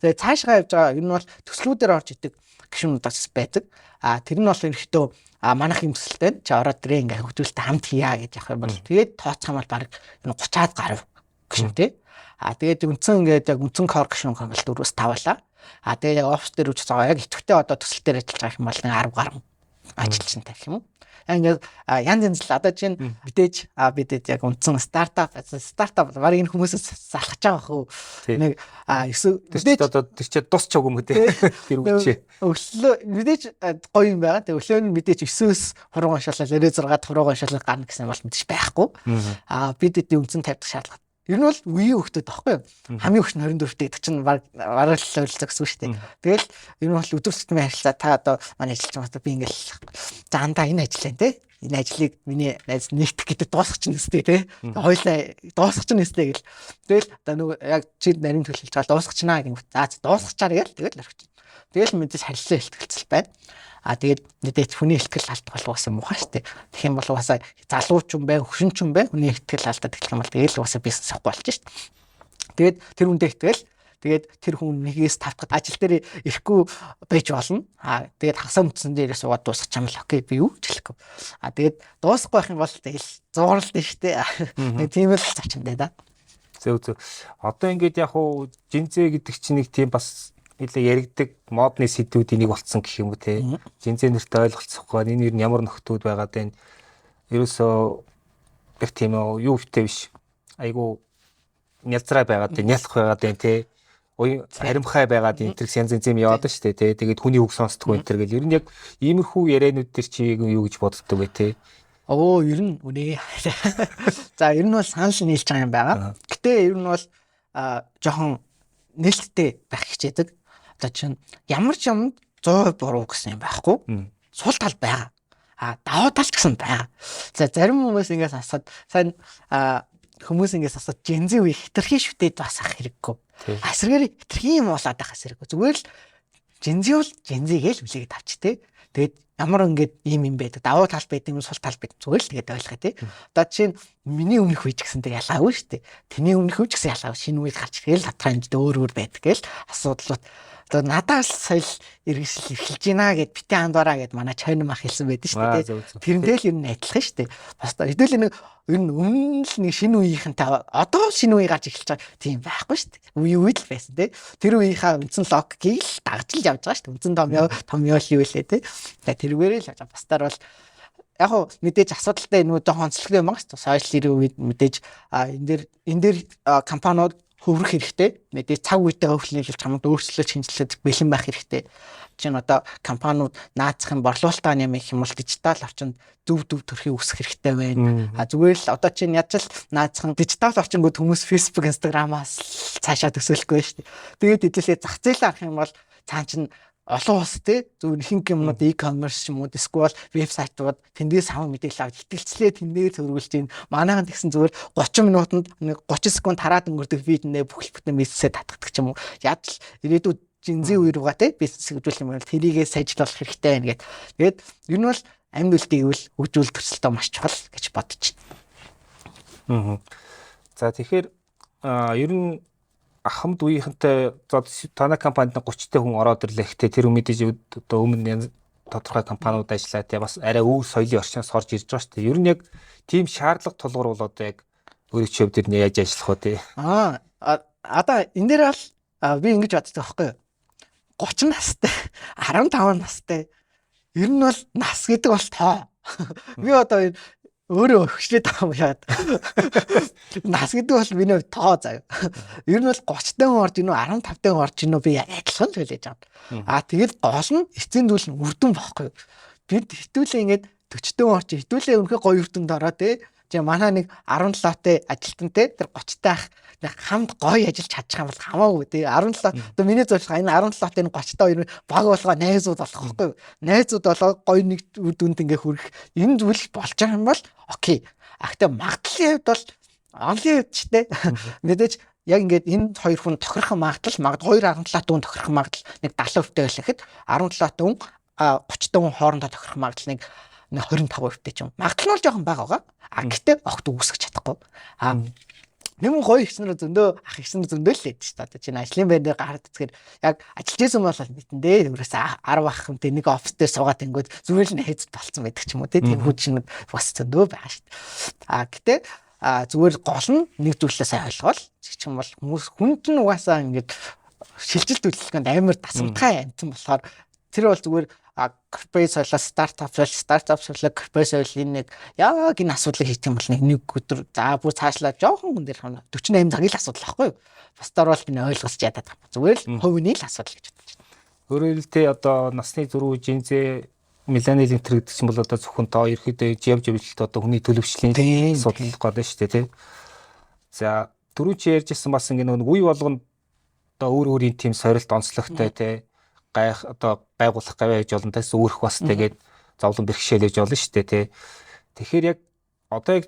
Тэгээ цаашгаа явж байгаа ер нь бол төслүүдээр орж идэг гишүүнүүд бас байдаг. А тэр нь бол ерөөхдөө манайх юм төсөлтэй чи ороод ирээ, ингээ хөгжүүлэлтээ хамт хийя гэж явах юм бол тэгээд тооцох юм бол баг энэ 30-аад гаруй гишүүнтэй. А тэгээд үндсэн ингээд яг үндсэн core гишүүн бол 4-5 байлаа. А тэгээд яг офис дээр үуч байгаа яг идэвхтэй одоо төсөл дээр ажиллаж байгаа юм бол нэг 10 гаруй ажилчин тавих юм уу? Ингээд янз янз л одоо чинь мэдээж бидэд яг үндсэн стартап баг энэ хүмүүсээс залхаж байгаа хөө нэг мэдээж одоо тэр чинь тус чог юм те, тэр үчи. Өглөө мэдээж гоё юм байгаа. Тэгээ өглөө нь мэдээж 9-өөс хурууг уншаалал орой 6-ад хурууг уншаалал гарна гэсэн бол мэдээж байхгүй. Бид эдийн үндсэн тавьдаг шаардлага. Ер нь бол үеийн хүүхдүүд байхгүй юу? Хамгийн өгч нь 24-т гэдэг чинь баг бараг л ойролцоо гэсэн үг шүү дээ. Тэгэл ер нь бол өдөр тутмын харилцаа, та одоо манай ажиллаж байгаа, би ингээл за андаа энэ ажиллаа те. Энэ ажлыг миний найз нэгтгэх гэдэг дуусгах чинь өстэй те. Хоёлаа дуусгах чинь өстэй гэл. Тэгэл одоо нөгөө яг чи нарийн төлөвлөж байгаа дуусгачнаа гэх юм. За дуусгачаар гээл тэгэл орчих. Тэгэл мэдээж харилцаа ихтгэлцэл байна. А тэгээд мэдээж хүний ихтгэл алдах бол угаасаа муухай шүү дээ. Тэгэх юм бол угаасаа залуу ч юм бай, хөшин ч юм бай, хүний ихтгэл алдаад эхлэх юм бол тэгэл угаасаа бизнес авахгүй болчих шүү дээ. Тэгээд тэр хүндээ ихтгэл. Тэгээд тэр хүн нэгээс тавтахад ажил дээр ирэхгүй байж болно. А тэгээд хагасаа үндсэн дээрээ суугаад дуусгах юм л okay, би юу ч хэлэхгүй. А тэгээд дуусахгүй байх юм бол тэгэл зууралд нь шүү дээ. Нэг тийм л зарчимтай да. Зөв зөв. Одоо ингээд яг уу Gen Z гэдэг чинь нэг тийм бас нэлээ яригдаг модны сэдвүүдийн нэг болцсон гэх юм уу те. Gen Z нэртэй ойлголцохгүй энэ ер нь ямар нөхдүүд байгаад байна. Ерөөсөө яг тийм юу втэй биш. Айгу нялзраа байгаад байна, нялх байгаад байна те. Уян харимхай байгаад энэ төр янз янз юм яваад шүү дээ те. Тэгээд хүний үг сонсдоггүй энэ төр гэл. Ер нь яг иймэрхүү ярианууд төр чи юу гэж боддог вэ те? Оо, ер нь үнэ. За, ер нь бол санал нийлж байгаа юм байгаа. Гэтэ ер нь бол жоохон нээлттэй байх хичээдэг. Одоо чинь ямар ч юмд 100% буруу гэсэн юм байхгүй. Сул тал байгаа. А давуу тал ч гэсэн байгаа. За, зарим хүмүүс ингээс асаад сайн хүмүүс ингээс асаад Gen Z үе хитрхи шүтээд бас ах хэрэггүй. Эсрэгээр хитрхи юм уулаад байх хэрэггүй. Зүгээр л Gen Z бол Gen Z гээл хүлээгээд авч те. Тэгээд ямар ингээд ийм юм байдаг. Давуу тал байдаг юм, сул тал байдаг. Зүгээр л тэгээд ойлгоё те. Одоо жишээ нь миний өмнөх үе ч гэсэн тэг ялгаагүй шүү дээ. Тэний өмнөх үе ч гэсэн ялгаагүй. Шинэ үе гарч ирээл тодорхой хэмжээнд өөр өөр байдаг гээл асуудлууд. Одоо надаас соёл иргэшил эхэлж байна гэд битэн андуараа гэд манай чойн мах хэлсэн байдаг шүү дээ. Тэрнтэй л ер нь адилхан шүү дээ. Бас хэдүүлээ нэг ер нь өмнө л нэг шинэ үеийнхэнтэй одоо шинэ үе гарч эхэлж байгаа тийм байхгүй шүү дээ. Үе үе л байсан тий. Тэр үеийнхаа үндсэн логикийг л дагаж л явж байгаа шүү дээ. Үндсэн томьёо томьёо л юу лээ тий. Тэгээ тэрүүгээрээ л явж байгаа. Бусдаар бол яг хуу мэдээж асуудалтай нөгөө жоохон онцлогтой юм байна шүү дээ. Сошиал 90 үед мэдээж энэ дээр компаниуд хөврөх хэрэгтэй. Мэдээж цаг үетэй хөвлөлт хэлж хамт өөрчлөлт шинжилээд бэлэн байх хэрэгтэй. Чинь одоо компаниуд наацхийн борлуулалтаа нэмэх юм бол дижитал орчинд зөв зөв төрхийг үүсгэх хэрэгтэй байна. А зүгээр л одоо чинь яаж л наацхан дижитал орчингууд хүмүүс Facebook, Instagram-аас цаашаа төсөөлөхгүй шүү дээ. Тэгээд хэдүүлээ зах зээл арах юм бол цаан чинь олон улс те зөвхөн ихэнх юмнууд e-commerce ч юм уу эсвэл вебсайтууд тэндээс авах мэдээлэл авч итгэлцлээ тэндээ зөрүүлж гин. Манайхан тэгсэн зүгээр 30 минутанд 30 секунд тараад өнгөрдөг видео бүхэл бүтэн бизнесээ татгадаг ч юм уу. Яаж л ирээдүйд Gen Z үе рүүгээ те бизнес хөгжүүлэх юм бол тэрийгээ сайжруулах хэрэгтэй байна гэд. Тэгээд ер нь бол Амьд үлдээ гэвэл хөгжүүл төрсөлтөө маш чухал гэж бодож байна. За тэгэхээр ер нь ахмад үеийнхэнтэй танай компанид 30 хүн ороод ирлээ гэхдээ тэр мэдээж одоо өмнө тодорхой компаниуд ажиллаа те бас арай өөр соёлын орчноос орж ирж байгаа шүү дээ. Ер нь яг тийм шаардлага тулгуурвал одоо яг өөрийн хувьд нь яаж ажиллах вэ те? Одоо энэ дээр бол би ингэж боддог байхгүй юу? 30 настай, 15 настай. Ер нь бол нас гэдэг бол тоо. Би одоо өөрөө өгчлээд байгаа юм яагаад. Нас гэдэг бол миний хувьд тоо заяа. Ер нь бол 30 тань орж гинүү 15 тань орж гинүү би адилхан л хүлээж авна. Аа тэгэл гол нь эцсийн зүйл нь үр дүн байхгүй юу. Бид хитүүлээ ингээд 40 тань орч хитүүлээ үнэхээр гоё үр дүнд ороо те. Тэгээ манай нэг 17-тай ажилтнтай тэр 30 тай ах хамт гоё ажиллаж чадчих юм бол хамаагүй тий 17 одоо миний зөвлөх энэ 17-тай энэ 30 тай хоёр баг болгоо найзууд болох байхгүй юу. Найзууд болоо гоё нэг үр дүнд ингээ хүрэх энэ зүйл болж байгаа юм бол окей. А гэтээ магадлалын хувьд бол онлын хувьд ч тий мэдээж яг ингээд энэ хоёр хүн тохирох магадлал магадгүй 2.17 хүн тохирох магадлал нэг 70% тай байлаа гэхэд 17 хүн 30 хүн хоорондоо тохирох магадлал нэг 25% ч юм. Магадлал нь бол жоохон бага байгаа. А гэтээ огт үүсгэж чадахгүй. А Нэмэн гоё ихснэр зөндөө ах ихснэр зөндөө л лээд шүү дээ. Одоо чинь ажлын байр дээр гараад үзэхээр яг ажиллаж исэн бол мэдэн дээ. Өөрөөс 10 ах хүнтэй нэг офис дээр суугаад тэнгүүд зүгээр л найз болцсон байдаг ч юм уу тийм хүн чинь бас зөндөө байгаа шүү дээ. А гэтээ зүгээр гол нь нэг зүйлээ сайн ойлгоол. Ч юм бол хүмүүс хүнд нь угаасаа ингээд шилжилт хөдөлгөөнд амар дасамтгай амтан болохоор тэр бол зүгээр корпорат соёлоо стартап соёл, стартап соёлоо корпорат соёлын нэг яг энэ асуудлыг хийх юм бол нэг өдөр за бүр цаашлаа жоохон хүн дээр 48 цагийн л асуудал байхгүй юу? Бусдаар бол би ойлгосч ядаад байгаа. Зүгээр л хувийн л асуудал гэж бодож байна. Өөрөөр хэлбэл те одоо насны зөрүү, жинзээ, меланил энэ гэдэг чинь бол одоо зөвхөн тоо ерөөдөө явж явж одоо хүний төлөвшлийн асуудал гол нь шүү дээ те. За түрүү чи ярьжсэн бас ингэ нэг үе болгоно одоо өөр өөрийн тийм сорилт онцлогтой те гайх одоо байгуулах гавьяа хийж олон тас өөрөх бас тэгээд зовлон бэрхшээл хийж болно шүү дээ тий. Тэгэхээр яг одоо яг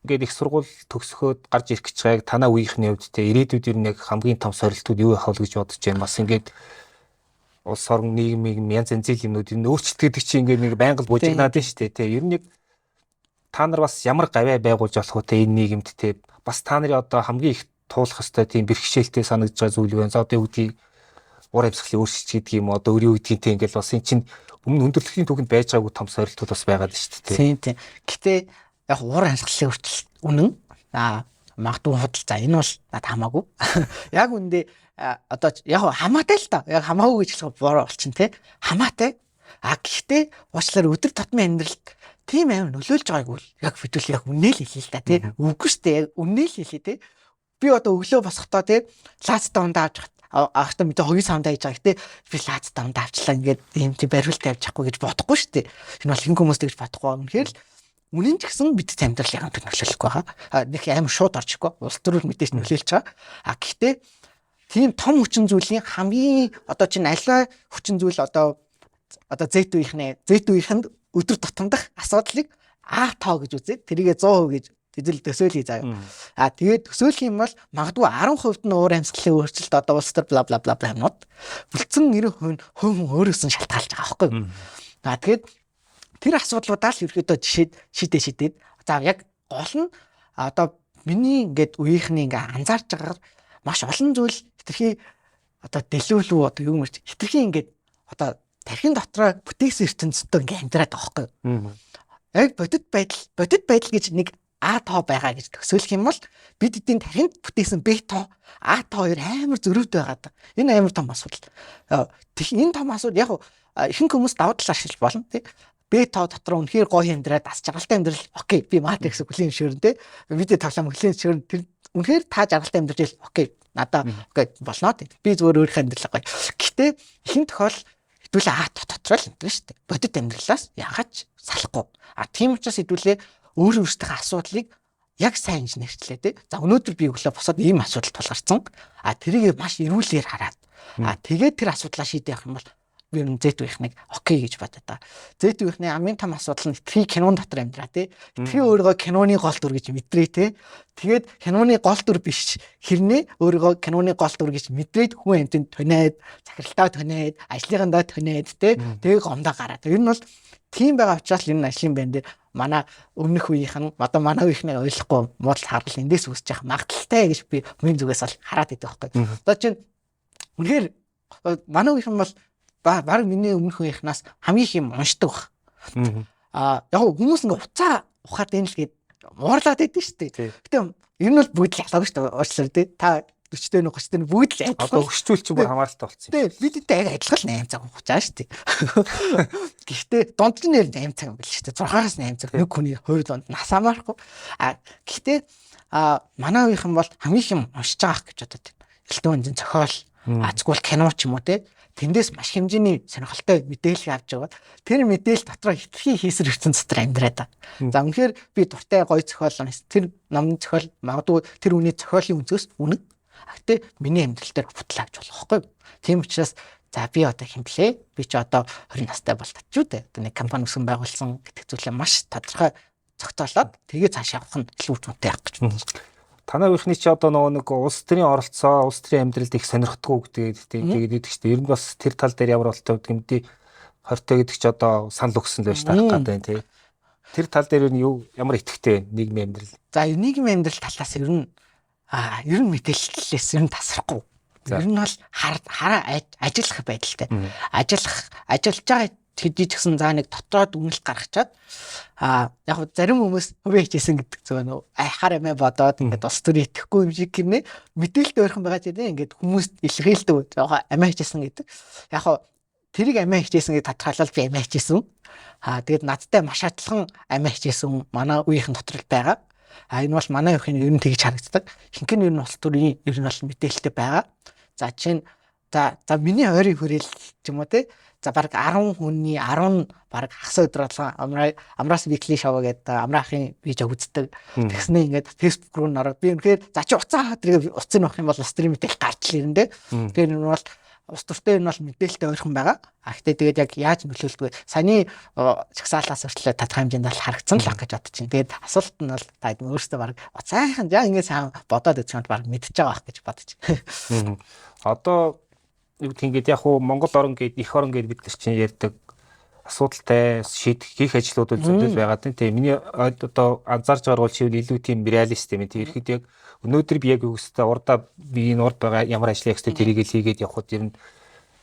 ингээд их сургууль төгсөхөд гарч ирэх гэж байгаа яг танаа үеийнхний хувьд те ирээдүйд ер нь яг хамгийн том сорилтууд юу байх вэ гэж бодож байна. Бас ингээд улс орон нийгмийг янз янзын юмнууд энэ өөрчлөлт гэдэг чинь ингээд нэг байнга л бужигнаад байна шүү дээ тий. Ер нь яг та нар бас ямар гавьяа байгуулж болох вэ те энэ нийгэмд те бас та нарын одоо хамгийн их туулах ёстой тийм бэрхшээлтэй санагдж байгаа зүйл юу вэ? За одоо юу гэдгийг уур амьсгалын өөрчлөлт гэдэг юм одоо өөрийн үедгийн те ингээл бас эн чинь өмнө өндөрлөгийн түүхэнд байж байгаагүй том сорилтууд бас байгаад шүү дээ. Тийм тийм. Гэтэ яг уур амьсгалын өөрчлөлт үнэн. Аа магадгүй худал за энэ бол надад хамаагүй. Яг үндэ одоо яг хамаатай л та. Яг хамаагүй гэж хэлэх бороо болчин те. Хамаатай. А гэхдээ уучлаарай өдөр тутмын амьдралд тийм амар нөлөөлж байгааг бол яг фитүүл яг үнэ л хэлээ л та тий. Үгүй шүү дээ. Яг үнэ л хэлээ тий. Би одоо өглөө босохдоо тий лаацтай ундаа авч ахта мэдээ хогийн савндаа хийж байгаа. Гэтэ би лаацтай ундаа авчлаа ингээд ийм тийм бариулт тавьж чадахгүй гэж бодохгүй шүү дээ. Энэ бол хэн хүмүүс тэгж бодохгүй. Үнэхээр л үнэн ч гэсэн бид амьдрал яг тэр нөлөөлөхгүй байгаа. Нэг амар шууд орж ирэхгүй. Улс төрөл мэдээж нөлөөлж байгаа. А гэхдээ тийм том хүчин зүйлийн хамгийн одоо чинь альва хүчин зүйл одоо Z үеийнхнээ Z үеийнхэнд өдөр тутамдах асуудлыг А тоо гэж үзээд тэрийгэ 100% гэж эзэл төсөөлье заяа. А тэгээд төсөөлөх юм бол магадгүй 10% нь уур амьсгалын өөрчлөлт одоо улс төр бла бла бла бла юмнууд үлдсэн 90% нь хувь хүн өөрөөс нь шалтгаалж байгаа байхгүй юу. А тэгээд тэр асуудлуудаа л ерөөдөө жишээд шидэ шидээд за яг гол нь одоо миний ингээд үеийнхний ингээ анзаарч байгаагаар маш олон зүйл хэтэрхий одоо дэлүүлүү одоо юу юм чи хэтэрхий ингээд одоо тархин дотроо бүтээсэн ертөнцийн ингээ амьдраад байгаа байхгүй юу. Яг бодит байдал гэж нэг А тоо байгаа гэж төсөөлөх юм бол бид эдийн тархинд бүтээсэн Б тоо, А тоо хоёр амар зөрүүтэй байгаа даа. Энэ амар том асуудал. Энэ том асуудал яг ихэнх хүмүүс давуу талаар шилж болно тий. Б тоо дотор үнэхээр гоё амьдраад ас жаргалтай амьдрал окей би Матрикс хүлийн зөвшөөрн тий. Видео тоглоом хүлийн зөвшөөрн тэр үнэхээр та жаргалтай амьдарч ил окей надаа окей болно тий. Би зүгээр өөрийнхөө амьдралаа гоё. Гэтэ ихэнх тохиол хэдүүлээ А тоо дотор л амьдрал шүү дээ. Бодит амьдралаас яхаж салахгүй. А тийм учраас хэдүүлээ өөр өөрсдийнхээ асуудлыг яг сайн инженерчлээ тий. За өнөөдөр би өглөө босоод ийм асуудал тулгарсан. А тэрийг маш эрүүлээр хараад. А тэгээд тэр асуудлаа шийдэх юм бол би ер нь Z үеийнхнийг окей гэж бодод та. Z үеийнхний хамгийн том асуудал нь хэтэрхий кинон дотор амьдраа тий. Хэтэрхий өөрийгөө киноны гол дүр гэж мэдрээ тий. Тэгээд киноны гол дүр биш хэрнээ өөрийгөө киноны гол дүр гэж мэдрээд хүн амьтанд тониад, захиралтаа тониад, ажлынхандаа тониад тий. Тэгээ гомдоо гараад. Ер нь бол Тийм байгаа учраас энэ ажлын байран дээр манай өмнөх үеийнх нь одоо манай үеийнхнийг ойлгохгүй муудал харгал эндээс үүсэж явах магадлалтай гэж би миний зүгээс бол хараад байдаг байхгүй. Одоо чинь үнэхээр манай үеийнхэн бол баг миний өмнөх үеийнхнаас хамгийн их юм уншдаг баг. Аа яг хүмүүс ингээ уцаа ухаад энэ л гээд уурлаад байдсан шүү дээ. Гэтэ ер нь бол бүгд л ялгаагүй шүү дээ. Уучлаарай тий. Та 40 дэх 30 дэх бүгд л адилхан. Одоо өгчүүл чинь бүр хамааралтай болсон юм. Тий, бид эдээ яг адилхан л 8 цаг ухаж шүү дээ. Гэхдээ дунд нь нэр 8 цаг юм байл шүү дээ. 6-аас 8 цаг нэг хүний хувь дунд нас хамаарахгүй. А гэхдээ манай үеийнхэн бол хамгийн их юм уншиж байгаа гэж бодод байна. Элдв өнзөн зохиол, азгүй кино ч юм уу те. Тэндээс маш хэмжээний сонирхолтой мэдээлэл авч яваад тэр мэдээлэл дотроо хитрхи хийсэр ертөнц дотор амьдраад байгаа. За үнэхээр би дуртай гоё зохиол уншсан. Тэр номын зохиол магадгүй тэр үний зохиолын өнцгөөс үнэн. Гэхдээ миний амьдрал дээр хутлаа авч болох байхгүй. Тийм учраас за би одоо хэмплээ. Би ч одоо 20 настай бол татчих үү дээ. Одоо нэг компани өсөн байгуулсан гэдэг зүйлээ маш тодорхой зохицоолоод тэгээ цааш явах нь илүү үр дүнтэй байх гэж бодож байна. Танай үеийнхний чи одоо нөгөө нэг улс төрийн оролцоо, улс төрийн амьдралд их сонирхдаггүй гэдэг тэгээд гэдэг чинь ер нь бас тэр тал дээр ямар болтой гэдэг юм дээ. 20 гэдэг чи одоо санал өгсөн л байж таарах гэдэг юм тий. Тэр тал дээр нь юу ямар итгэвтэй нийгмийн амьдрал? За нийгмийн амьдрал талаас ер нь ер нь мэдээллээс ер нь тасрахгүй. Ер нь бол хараа ажиллах байдалтай. Ажиллаж байгаа хэдий ч гэсэн за нэг дотроод үнэлт гаргачаад яг зарим хүмүүс хувийн хичээсэн гэдэг зөв нөө айхаар амиа бодоод ингээд улс төрийн итгэхгүй юм шиг гинэ мэдээлэлд ойрхон байгаа ч гэдэг ингээд хүмүүст илэрхийлдэг жоохон амиа хичээсэн гэдэг. Яг хав тэрийг амиа хичээсэн гэж тодорхойлол би амиа хичээсэн. Тэгээд надтай маш адилхан амиа хичээсэн манай үеийнхэн дотор л байгаа. Энэ бол манай үеийнхэн ер нь тэгж харагддаг. Хинхэн нь ер нь улс төрийн ер нь бол мэдээлэлтэй байгаа. За жишээ нь за миний ойрын хүрээл ч юм уу те. За баг 10 хүний 10 баг хагас өдөр болгон Амраас weekly show гэдэг Амраахын видео үздэг. Тэгснэ ингээд Facebook руу нөрөө би үнэхээр за чи уцаа тэрийг уцыг нөх юм бол стрим мэдээлэл гарч л ирэн дээ. Тэгэхээр энэ бол улс төртэй энэ бол мэдээлэлтэй ойрхон байгаа. А гэхдээ тэгээд яг яаж нөлөөлдөг вэ? Саяны жагсаалаас хүртлээ тодорхой хэмжээнд бол харагдсан л баг гэж бодож чинь. Тэгээд асуулт нь бол та өөрөөсөө баг сайхан яа ингээд сайн бодоод үзэх юм баг мэдчихэж байгаа байх гэж бодож. Одоо юу гэх ингээд яг хуу Монгол орн гээд эх орн гээд бид нар чинь ярьдаг асуудалтай шийдэх хийх ажлууд зөндөл байгаа тийм. Тэгээ миний одоо анзаарч байгаа бол чивэл илүү тийм реалист юм. Тийм ихэд яг өнөөдөр би яг юу гэстэй урдаа би энэ урд байгаа ямар ажил хийх ёстой тэрийг л хийгээд явхад ер нь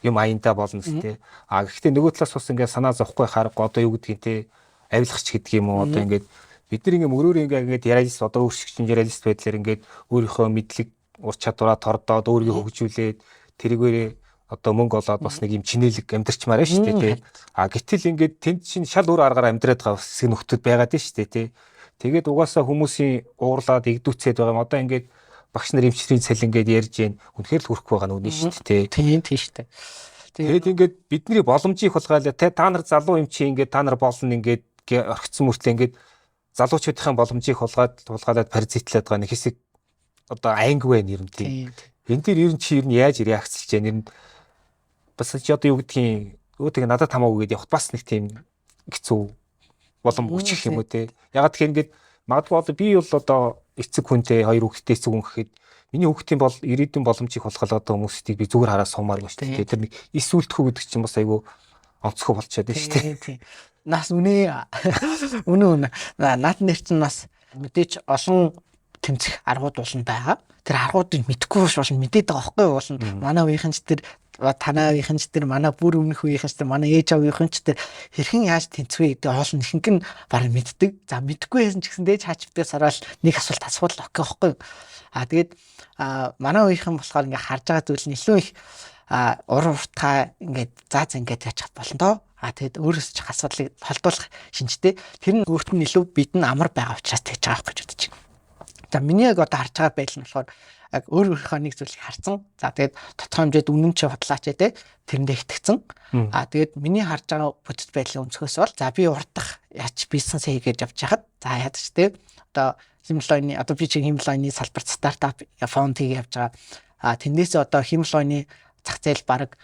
юм аяндаа болно гэстэй. А гэхдээ нөгөө талаас бас ингээд санаа зовхгүй харахгүй одоо юу гэдгийг те авилгач гэдэг юм уу одоо ингээд бид нар ингээд мөрөөр ингээд реалист одоо өөрчлөгч реалист байдлаар ингээд өөрийнхөө мэдлэг ур чадвараа тордоод өөрийгөө хөгжүүлээд тэрийгээрээ одоо мөнгө олоод бас нэг юм чинэлэг амьдрчмаар байна шүү дээ тий. А гэтэл ингээд тэнд чинь шал өөр аргаар амьдраад байгаа бас хэсэг нөхдүүд байгаад байна шүү дээ тий. Тэгээд угаасаа хүмүүсийн уурлаад игдүүцээд байгаа юм. Одоо ингээд багш нар эмчлийн цалин ингээд ярьж гин үнэхээр л хүрхгүй байгаа нь үнэн шүү дээ тий. Тийм тийм шүү дээ. Тэгээд ингээд бидний боломжийг хулгайлаа те та нар залуу эмчи ингээд та нар болно ингээд орхицсан мөртлөө ингээд залуучуудын боломжийг хулгайлаад паразитлаад байгаа нэг хэсэг одоо анги байна ер нь тий. Энэ дээр ер нь чи ер нь яаж реакцлж байна? Ер нь бас чи одоо юу гэдгийг өө тэгээ надад хамаагүй гэдээ явахд бас нэг тийм хэцүү болон өчих юм уу те. Ягаад тэгэхээр ингээд магадгүй одоо би бол одоо эцэг хүнтэй хоёр хүүхэдтэй эцэг хүн гэхэд миний хүүхдийн бол ирээдүйн боломжийг хулгайлаад байгаа хүмүүстийг би зүгээр хараа суумааргүй шүү дээ. Тэр нэг эс үлдэхүү гэдэг чинь бас айгүй онцгой болчиход байна шүү дээ. Тийм. Нас үнэ. Үнэ үнэ. Наад нэр чинь бас мэдээч олон тэмцэх аргууд болно байгаа. Тэр аргуудыг мэдэхгүй биш болно мэдээд байгаа байхгүй юу болно. Манай үеийнхэн ч тэр танай үеийнхэн ч тэр манай бүр өмнөх үеийнхэн ч тэр манай ээж аав үеийнхэн ч тэр хэрхэн яаж тэнцвэ гэдэг хоол нь ихэнх нь баг мэддэг. За мэдэхгүй байсан ч гэсэн дэж хаач битээ сараал нэг асуулт асуул окей байхгүй юу. А тэгээд манай үеийнхэн болохоор ингээ харж байгаа зүйл нь илүү их ур уртгаа ингээд заа заа ингээд яачих болно доо. А тэгэд өөрөөс ч асуудлыг холдуулах шинжтэй. Тэр нь өөрт нь илүү бид нь амар байгаа учраас тэгж байгаа гэж бодож байна. За миний яг одоо харж байгаа байдал нь болохоор яг өөр өөрийнхөө нэг зүйлийг харсан. За тэгээд тодорхой хэмжээд үнэн чи худлаач те тэрэндээ итгэцэн. А тэгээд миний харж байгаа бодит байдлын өнцгөөс бол за би урдах яач бизнес хийгээд явж хахад за яаж те одоо химэл ойны одоо би чи химэл ойны салбарт стартап фонд хийгээ явж байгаа. А тэндээс одоо химэл ойны зах зээл бараг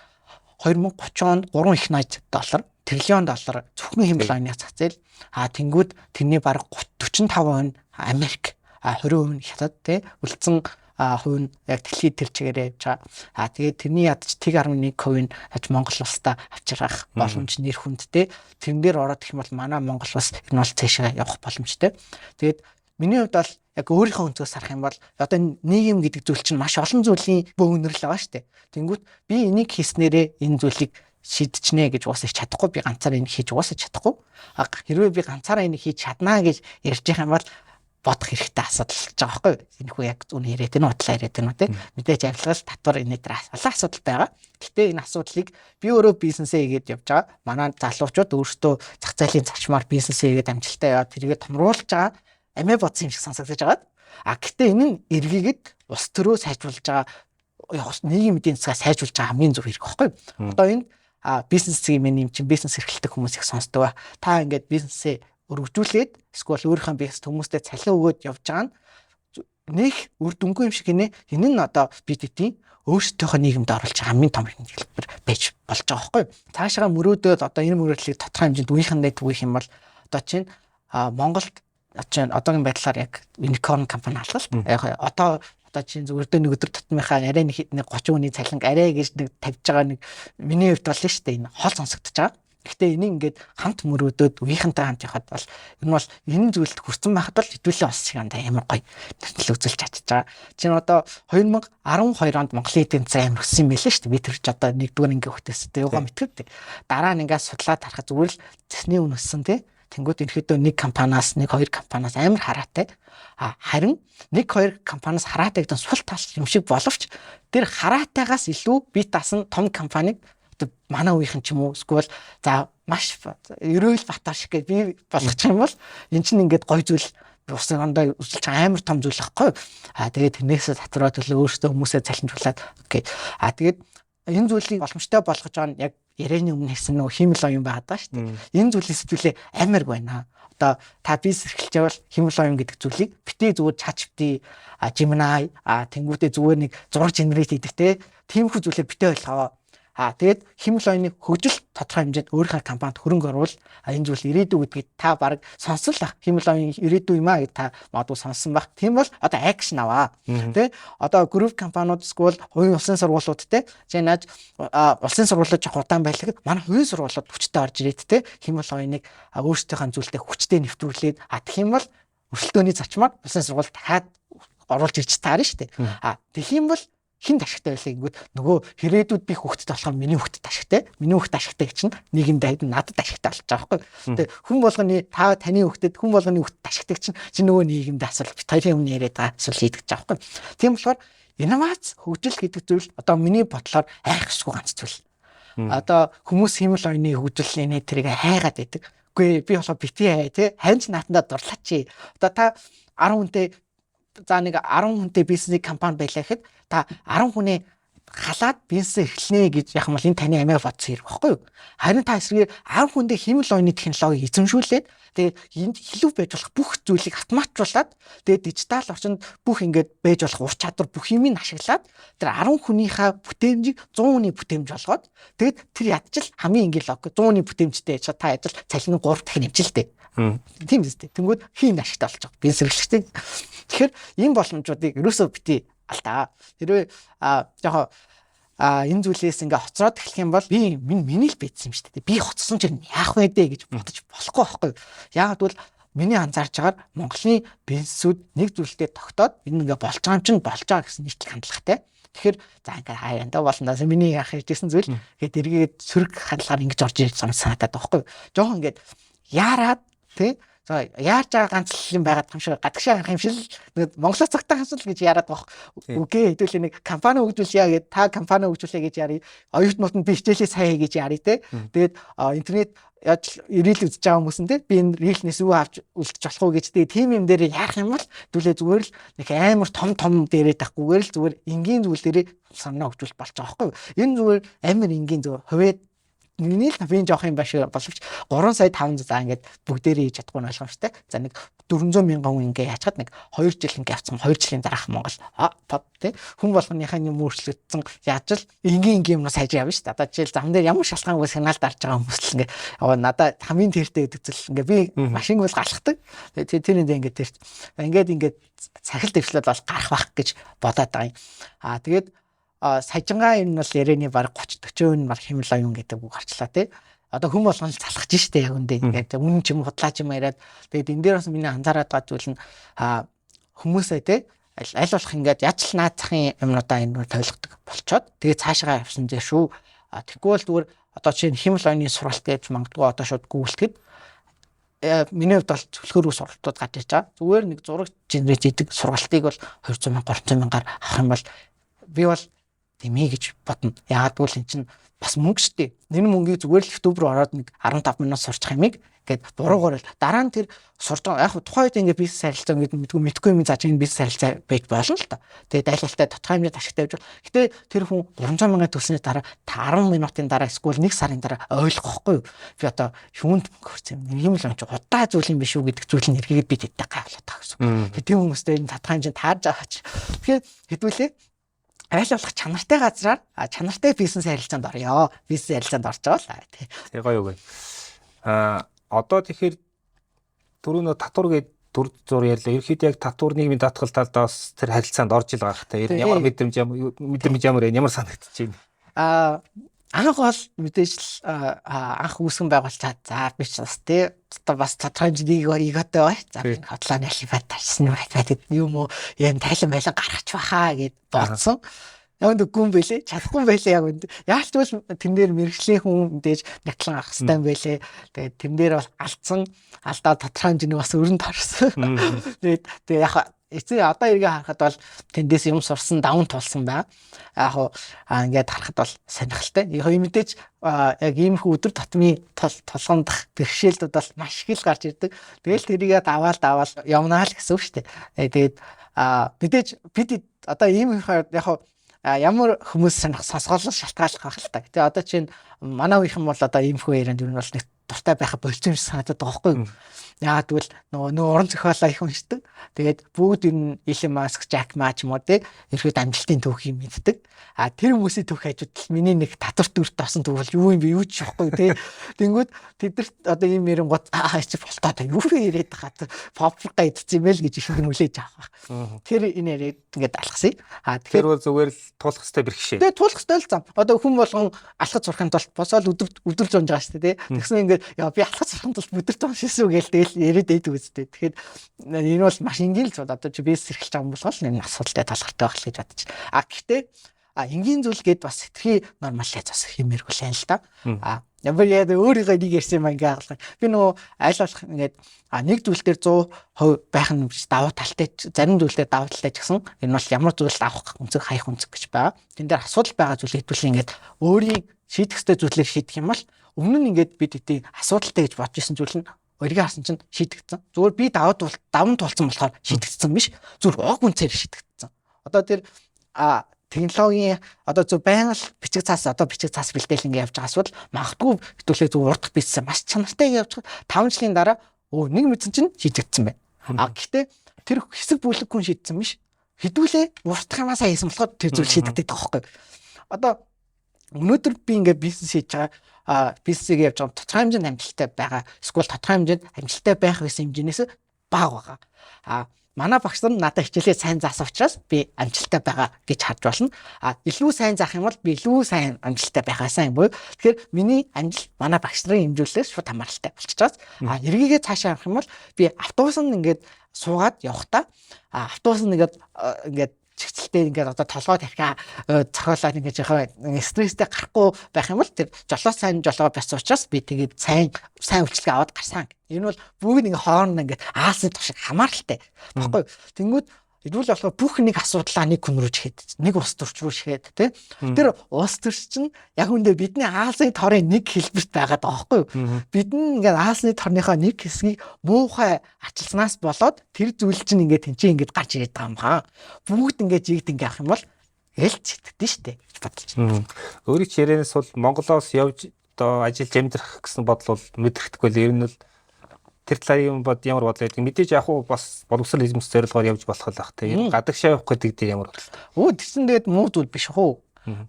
2030 онд 3 их 80 доллар триллион доллар зөвхөн химэл ойны зах зээл. А тэнгүүд тэрний бараг 45% нь Америк, 20% нь Хятад тий үлдсэн хувь нь яг дэлхийд тэр чигээрээ явж байгаа. А тэгээд тэрний ядч 1.1% нь аж Монгол улстай авчрах боломж нэр хүндтэй. Тэрэн дээр ороод ирэх юм бол манай Монгол улс энэ бол цаашаа явах боломжтой. Тэгээд миний хувьд бол яг өөрийнхөө өнцгөөс харах юм бол одоо нийгэм гэдэг зүйл чинь маш олон зүйлийн бөөгнөрл байгаа шүү дээ. Тэнгүүт би энийг хийснээрээ энэ зүйлийг шийдчихнэ гэж уусах чадахгүй, би ганцаараа энийг хийж уусах чадахгүй. А хэрвээ би ганцаараа энийг хийж чаднаа гэж ярьж байгаа юм бол бодох хэрэгтэй асуудал болж байгаа байхгүй юу? Энэ хүү яг үнэ яриад байна уу, удлаа яриад байна уу те. Мэдээж авилгал, татвар энэ дээр олон асуудал байгаа. Гэтэ энэ асуудлыг би өөрөө бизнесээ хийгээд явж байгаа. Манай залуучууд өөрсдөө зах зээлийн зарчмаар бизнесээ хийгээд амжилттай яваад тэргээ томруулж байгаа. Амиа бодсон юм шиг сонсогдож байгаа. А гэтэ энэ нь эргээгээд улс төрөө сайжруулж байгаа, нийгмийн эдийн засгаа сайжруулж байгаа хамгийн зөв хэрэг байхгүй юу? Одоо энэ бизнес зүйн юм чинь бизнес эрхэлдэг хүмүүс их сонсдог ба. Та ингээд бизнесээ өргөжүүлээд эсвэл өөрийнхөө бизнес хүмүүстэй цалин өгөөд явж байгаа нь нэг үр дүнгүй юм шиг гинэ. Энэ нь одоо бид эдийн өөрсдийнхөө нийгэмд оруулж байгаа хамгийн том хэлбэр байж болж байгаа байхгүй юу? Цаашаа мөрөөдөөд одоо энэ мөрөөдлийг тодорхой хэмжээнд үеийнхэндээ түгэх юм бол одоо чинь Монголд чинь одоогийн байдлаар яг unicorn компани алгалт. Яг одоо чинь зүгээр дөө нэг өдөр тутмынхаа арай нэг 30 хүний цалинг арай гэж нэг тавьж байгаа нэг миний хувьд бол шүү дээ, энэ хол сонсогдож байгаа. Гэхдээ энийг ингээд хамт мөрөөдөөд үеийнхэнтэй хамт явахад бол энэ бол энэ зүйлд хүрсэн байхад бол хэдүүлээ бас шиг андаа амар гоё нэртэл үзүүлж чадчих байгаа. Чинь одоо 2012 онд Монголын эдийн засаг амар өссөн юм байлээ шүү дээ. Би тэр ч одоо нэгдүгээр ангийн хүүхдээс юугаа мэдгэвтэй. Дараа нь ингээд судлаад харахад зүгээр л зэсний үн өссөн тий. Тэнгүүд ерөөдөө нэг компаниас, нэг хоёр компаниас амар хараатай. А харин нэг хоёр компаниас хараатай гэдэг нь сул тал юм шиг боловч тэр хараатайгаас илүү бие даасан том компаниг одоо манай үеийнхэн ч юм уу эсвэл за маш ерөөл Батар шиг гэж би болгочих юм бол эн чинь ингээд гой зүйл усын ондоо үзэлж байгаа амар том зүйл байхгүй. А тэгээд тэрнээсээ татвараа төлөө өөрсдөө хүмүүсээ цалинжуулаад окей. А тэгээд энэ зүйлийг боломжтой болгож байгаа нь яг ярианы өмнө хэлсэн нөгөө хиймэл оюун байгаад байгаа шүү дээ. Энэ зүйлээс зүйлээ амар байна. Одоо та бизнес эрхэлж явал хиймэл оюун гэдэг зүйлийг битээ зүгээр ChatGPT, Gemini, тэнгуүтээ зүгээр нэг зураг generate хийдэг те. Тиймэрхүү зүйлээ битээ ойлгоо. А тэгээд хиймэл оюуны хөгжил тодорхой хэмжээнд өөрийнхөө компанид хөрөнгө оруул. А энэ зүйл ирээдүй гэдгийг та баг сонсон л ах. Хиймэл оюун ирээдүй юм а гэж та магадгүй сонссон байх. Тийм бол одоо action аваа. Тэ одоо group компаниуд эсвэл хувийн улсын сургуулиуд те чи нааж улсын сургуулиуд жоох удаан байлаа гэхэд манай хувийн сургуулиуд хүчтэй орж ирээд те хиймэл оюуныг өөрсдийнхөө зүйлтэй хүчтэй нэвтрүүлээд а тэгэх юм бол өрсөлдөөний зарчмаар улсын сургууль дахиад оруулж ирж таарна шүү дээ. А тэгэх юм бол хинт ашигтай байлаа гингүүд нөгөө хэрээдүүд би хүүхдэд болохоор миний хүүхдэд ашигтай, миний хүүхд ашигтай гэж чинь нийгэмд надад ашигтай болж байгаа байхгүй. Тэгээ хүн болгоны та таны хүүхдэд, хүн болгоны хүүхдэд ашигтай чинь чи нөгөө нийгэмд асуул бит хоёрын өмнө яриад байгаа асуудал хийдэг гэж байгаа байхгүй. Тийм болохоор инновац хөгжил гэдэг зүйл одоо миний бодлоор айх ёсгүй ганц зүйл. Одоо хүмүүс хиймэл оюуны хөгжил нэ тэрийг хайгаад байдаг. Үгүй би болохоор бити хай те ханч наатандаа дурлаач. Одоо та 10 хүнтэй за нэг 10 хүнтэй бизнесийн компани байлаа гэхэд та 10 хүнээ халаад бизнес эхэлнэ гэж яг юм бол энэ таны амиа бодсон хэрэг багхгүй юу? Харин та эсрэгээр 10 хүндээ хиймэл оюуны технологиг эзэмшүүлээд тэгээд энд илүү байж болох бүх зүйлийг автоматжуулаад тэгээд дижитал орчинд бүх ингээд байж болох ур чадвар бүх юмыг ашиглаад тэр 10 хүнийхээ бүтээмжийг 100 хүний бүтээмж болгоод тэгээд тэр ядчил хамгийн энгийн логик 100 хүний бүтээмжтэй яаж та ядчил цалин 3 дахин нэмчихэлтэй. Тийм үстэй. Тэнгүүд хийн ашигтай болж байгаа. Бизнес эрхлэгчтэй. Тэгэхээр ийм боломжуудыг ерөөсөө бити алдаа. Хэрвээ жоохон энэ зүйлээс ингээ хоцроод эхлэх юм бол би миний л бийдсэн юм шүү дээ. Би хоцсон чинь яах вэ дээ гэж бодож болохгүй байхгүй. Яагаад гэвэл миний анзаарч байгаагаар Монголын бизнесүүд нэг зүйлдээ тогтоод энэ ингээ болж байгаа юм чинь болж байгаа гэсэн нийтлэг хандлагатай. Тэгэхээр за ингээ хаяандаа болно. Миний яах хийжсэн зүйл гээд эргээд сөрөг хандлагаар ингэж орж ирж байгаа санагдаад байгаа байхгүй. Жохон ингээд яарад тий. За яарч байгаа ганц л юм байгаад юм шиг гадагшаа гарах юм шиг нэг Монголоос цагтаа хасвал гэж яарад байгаа. Үгүй хэдүүлээ нэг компани хөгжүүлье гэд та компани хөгжүүлье гэж ярив. Оюутнууд нь би хичээлээ сайн хий гэж ярив те. Тэгээд интернет яаж reel үзэж байгаа хүмүүс нь те би энэ reel нээс юу авч үлдчих болох уу гэж тэгээ тийм юм дээр яарах юм бол хэдүүлээ зүгээр л нэг амар том том дээрээ тахгүйгээр л зүгээр энгийн зүйл дээрээ санаа хөгжүүлэх болж байгаа байхгүй юу. Энэ зүгээр амар энгийн зүгээр хувиад миний л би жоох юм баш боловч 3 сая 500 за ингээд бүгдээрээ хийж чадахгүй нь ойлгомжтой. За нэг 400 мянган хүн ингээ яачаад нэг 2 жил ингээ явцсан, 2 жилийн дараах Монгол под тий хүн болгоныхаа юм өөрчлөгдсөн, яаж л энгийн энгийн юмнаас хайж явна шүү дээ. Одоо жишээл зам дээр ямар шалтгаангүй сигнал дарж байгаа хүмүүс л ингээ надаа хамгийн тэртэй гэдэг зүйл ингээ би машинг бол галахдаг. Тэр ингээ тэр ингээд ингээд цахил дэвшлэл бол гарах байх гэж бодоод байгаа юм. Аа тэгээд сажингаа энэ бол ярианы баг 30 40% нь баг хэмэл оюун гэдэг үг гарчлаа тий. Одоо хүн болгон л залхаж штэ яг үндэ. Ингээд үнэн ч юм худлаа ч юм яриад тэгээд энэ дээр бас миний анзаараад байгаа зүйл нь хүмүүсээ тий аль болох ингээд яаж л наад захын юмнуудаа энэ тойлгодог болчоод тэгээд цаашаа явсан зэ шүү. Тэгэхгүй бол зүгээр одоо чинь хэмэл оюуны сургалт гэж магадгүй одоо шууд гүйлтэхэд миний хувьд бол зөвлөхөрүү сургалтууд гарч иж байгаа. Зүгээр нэг зураг генерейт хийдэг сургалтыг бол 200 мянга 300 мянгаар авах юм бол би бол дэмий гэж бодно. Яагаад гэвэл эн чинь бас мөнгө шүү дээ. Энэ мөнгийг зүгээр л YouTube руу ороод нэг 15 минут сурчих юмыг гээд буруугаар л дараа нь тэр сурж байгаа яг тухайн үед ингээ бизнес харилцаа ингээд мэдгүй мэдгүй юм зааж энэ бизнес харилцаа байж болно л та. Тэгээд дайлалтай тодорхой хэмжээнд ашигтай байж бол. Гэтэ тэр хүн 300 мянган төлсөний дараа 10 минутын дараа эсвэл 1 сарын дараа ойлгохгүй юу? Би одоо юунд мөнгө хөрсөн юм. Юм л юм чи удаа зүйл юм биш үү гэдэг зүйл нь эргээд би тэдтэй гайхлаад байгаа гэсэн. Тэгээд тийм хүмүүстэй энэ тодорхой хэмжээнд таарж аваач. Тэгэхээр хэдүүлээ аль болох чанартай газраар чанартай бизнес харилцаанд орё. Бизнес харилцаанд орж байгаа л тий. Тэг гоё үг. Аа одоо тэгэхээр түрүү нөө татвар гээд төр зур ярьлаа. Ерөнхийдөө яг татвар нийгмийн даатгал талдаа бас тэр харилцаанд орж ил байгаа та. Ямар мэдрэмж ямар вэ? Ямар санагдчих юм? Аа анх бол мэдээж л анх үүсгэн байгуулчаад за би ч бас тий одоо бас тодорхой хэмжээний эготой бай. За би хотлоо нэлээд тарсан байт юм уу юм тайлан байлан гаргач баха гэд бодсон. Яг үндэ гүн бэлээ, чадахгүй байлээ яг үндэ. Яг л тэгвэл тэн дээр мэрэгжлийн хүн мэдээж нятлан авах хэрэгтэй юм байлээ. Тэгээд тэн дээр бол алдсан, алдаа тодорхой хэмжээний бас өрөнд орсон. Тэгээд тэгээ яг эцэг одоо эргээ харахад бол тэндээс юм сурсан, даван тулсан байна. Яг хуу ингээд харахад бол сонирхолтой. Яг мэдээж яг иймэрхүү өдөр тутмын тулгамдах бэрхшээлүүд бол маш их л гарч ирдэг. Тэгэл тэрийгээ даваал даваал явнаа л гэсэн үг шүү дээ. Тэгээд мэдээж бид одоо иймэрхүү яг хуу ямар хүмүүс сонсгоолол шалтгааллах байх л та. Гэтэ одоо чинь манай үеийнхэн бол одоо иймэрхүү ярианд ер нь бол нэг дуртай байхад болцсон юм шиг санагдаад байгаа байхгүй юу? Яагаад гэвэл нөгөө уран зохиолоо их уншдаг. Тэгээд бүгд ер нь Elon Musk, Jack Ma ч юм уу те ерхэд амжилтын түүхийг мэддэг. А тэр хүмүүсийн түүх хажууд л миний нэг татвар дүрт орсон түүх бол юу юм бэ юу ч байхгүй те. Тэнгүүд тэдэрт одоо ийм ярингууд аа чи болтоо та юу яриад байгаа попга идсэн юм бэ л гэж их хүлээж авах. Тэр энэ яриад ингээд алхсан. А тэгэхээр бол зүгээр л туулах хэрэгтэй бэрхшээ. Тэгээ туулах хэрэгтэй л зам. Одоо хүн болгон алхаж сурахын тулд босоод өдөр зунж байгаа шүү дээ те. Тэгсэн ингээд яа би алхаж сурахын тулд өдөр зуншсэн үү гээл тэгэл яриад байдаг үстэй. Тэгэхээр энэ бол маш энгийн л зүйл. Одоо чи бизнес эрхэлж байгаа юм бол энэ асуудалтай талгартай байх л гэж бодож. А гэхдээ энгийн зүйл гээд бас хэтэрхий нормаллаж бас хэмээргүй л юм л та. А ямар яа өөрийгөө нэг ярьсан юм ингээ хагалгаа. Би нөгөө аль болох ингээд нэг зүйл дээр 100% байх нь биш давуу талтай, зарим зүйл дээр давуу талтай ч гэсэн энэ бол ямар зүйл авах өнцөг хаях өнцөг гэж байгаа. Тэн дээр асуудал байгаа зүйлийг хэдүүлээ ингээд өөрийн шийдэх ёстой зүйлээр шийдэх юм бол өмнө нь ингээд бид хэдий асуудалтай гэж бодож исэн зүйл нь эргээ харсан чинь шийдэгдсэн. Зүгээр би даван тулцсан болохоор шийдэгдсэн биш. Зүгээр уг үнцээр шийдэгдсэн. Одоо тэр технологийн одоо зөв байнга л бичиг цаас одоо бичиг цаас бэлдээл ингэ явж байгаа асуудал магадгүй хэвтүүлээ зөв урдах бизнес маш чанартай ингэ явж байгаа 5 жилийн дараа нэг мэдсэн чинь шийдэгдсэн байна. А гэхдээ тэр хэсэг бүлэг хүн шийдсэн биш. Хэдүүлээ урдах юмасаа хийсэн болохоор тэр зүйл шийдэгдээд байгаа байхгүй. Одоо өнөөдөр би ингээ бизнес хийж байгаа бизнесийг явж байгаа тодорхой хэмжээнд амжилттай байгаа. Эсвэл тодорхой хэмжээнд амжилттай байх гэсэн хэмжээнээс бага байгаа. А манай багш нар надад хичээлээ сайн заасан учраас би амжилттай байгаа гэж харж болно. А илүү сайн заах юм бол би илүү сайн амжилттай байхаасаа юм буюу. Тэгэхээр миний амжилт манай багш нарын хэмжүүлэлээс шууд хамааралтай болчихж байгаа. А эргээгээ цаашаа явах юм бол би автобус нь ингээд суугаад явахдаа автобус нь ингээд чигцэлтэй ингээд одоо толгой тархиа цохиолоод ингээд яхаа стресстэй гарахгүй байх юм бол тэр жолоо сайн жолоо байсан учраас би тэгээд сайн сайн үйлчлэгээ аваад гарсан. Энэ бол бүгд ингээд хооронд ингээд аалсны туш хамааралтай. Баггүй. Тэнгүүд хэдүүл болохоор бүх нэг асуудлаа нэг хүн рүү чихээд, нэг улс төрч рүү шихэд тий. Тэр улс төрч чинь яг үндэ бидний аалсны торын нэг хэлбэрт байгаад байгаа байхгүй юу? Бид нь ингээд аалсны торныхоо нэг хэсгийг муухай ачилснаас болоод тэр зүйл чинь ингээд тэнцээ ингээд гарч ирээд байгаа юм хаа. Бүгд ингээд жигд ингээд авах юм бол ээлж сэтгэдэн штэ гэж бодолж байна. Өөрийн ч ярианаас бол Монголоос явж одоо ажиллаж амьдрах гэсэн бодол бол мэдрэхдэггүй л ер нь бол Тэр талаар юм бод ямар бодлоо гэдэг. Мэдээж яг уу бас боловсрол эзэмс зорилгоор явж болох л ах тийм. Гадагшаа явах гэдэг дээр ямар бодлоо? Өө тэр чин тэгээд муу зүйл биш хөө.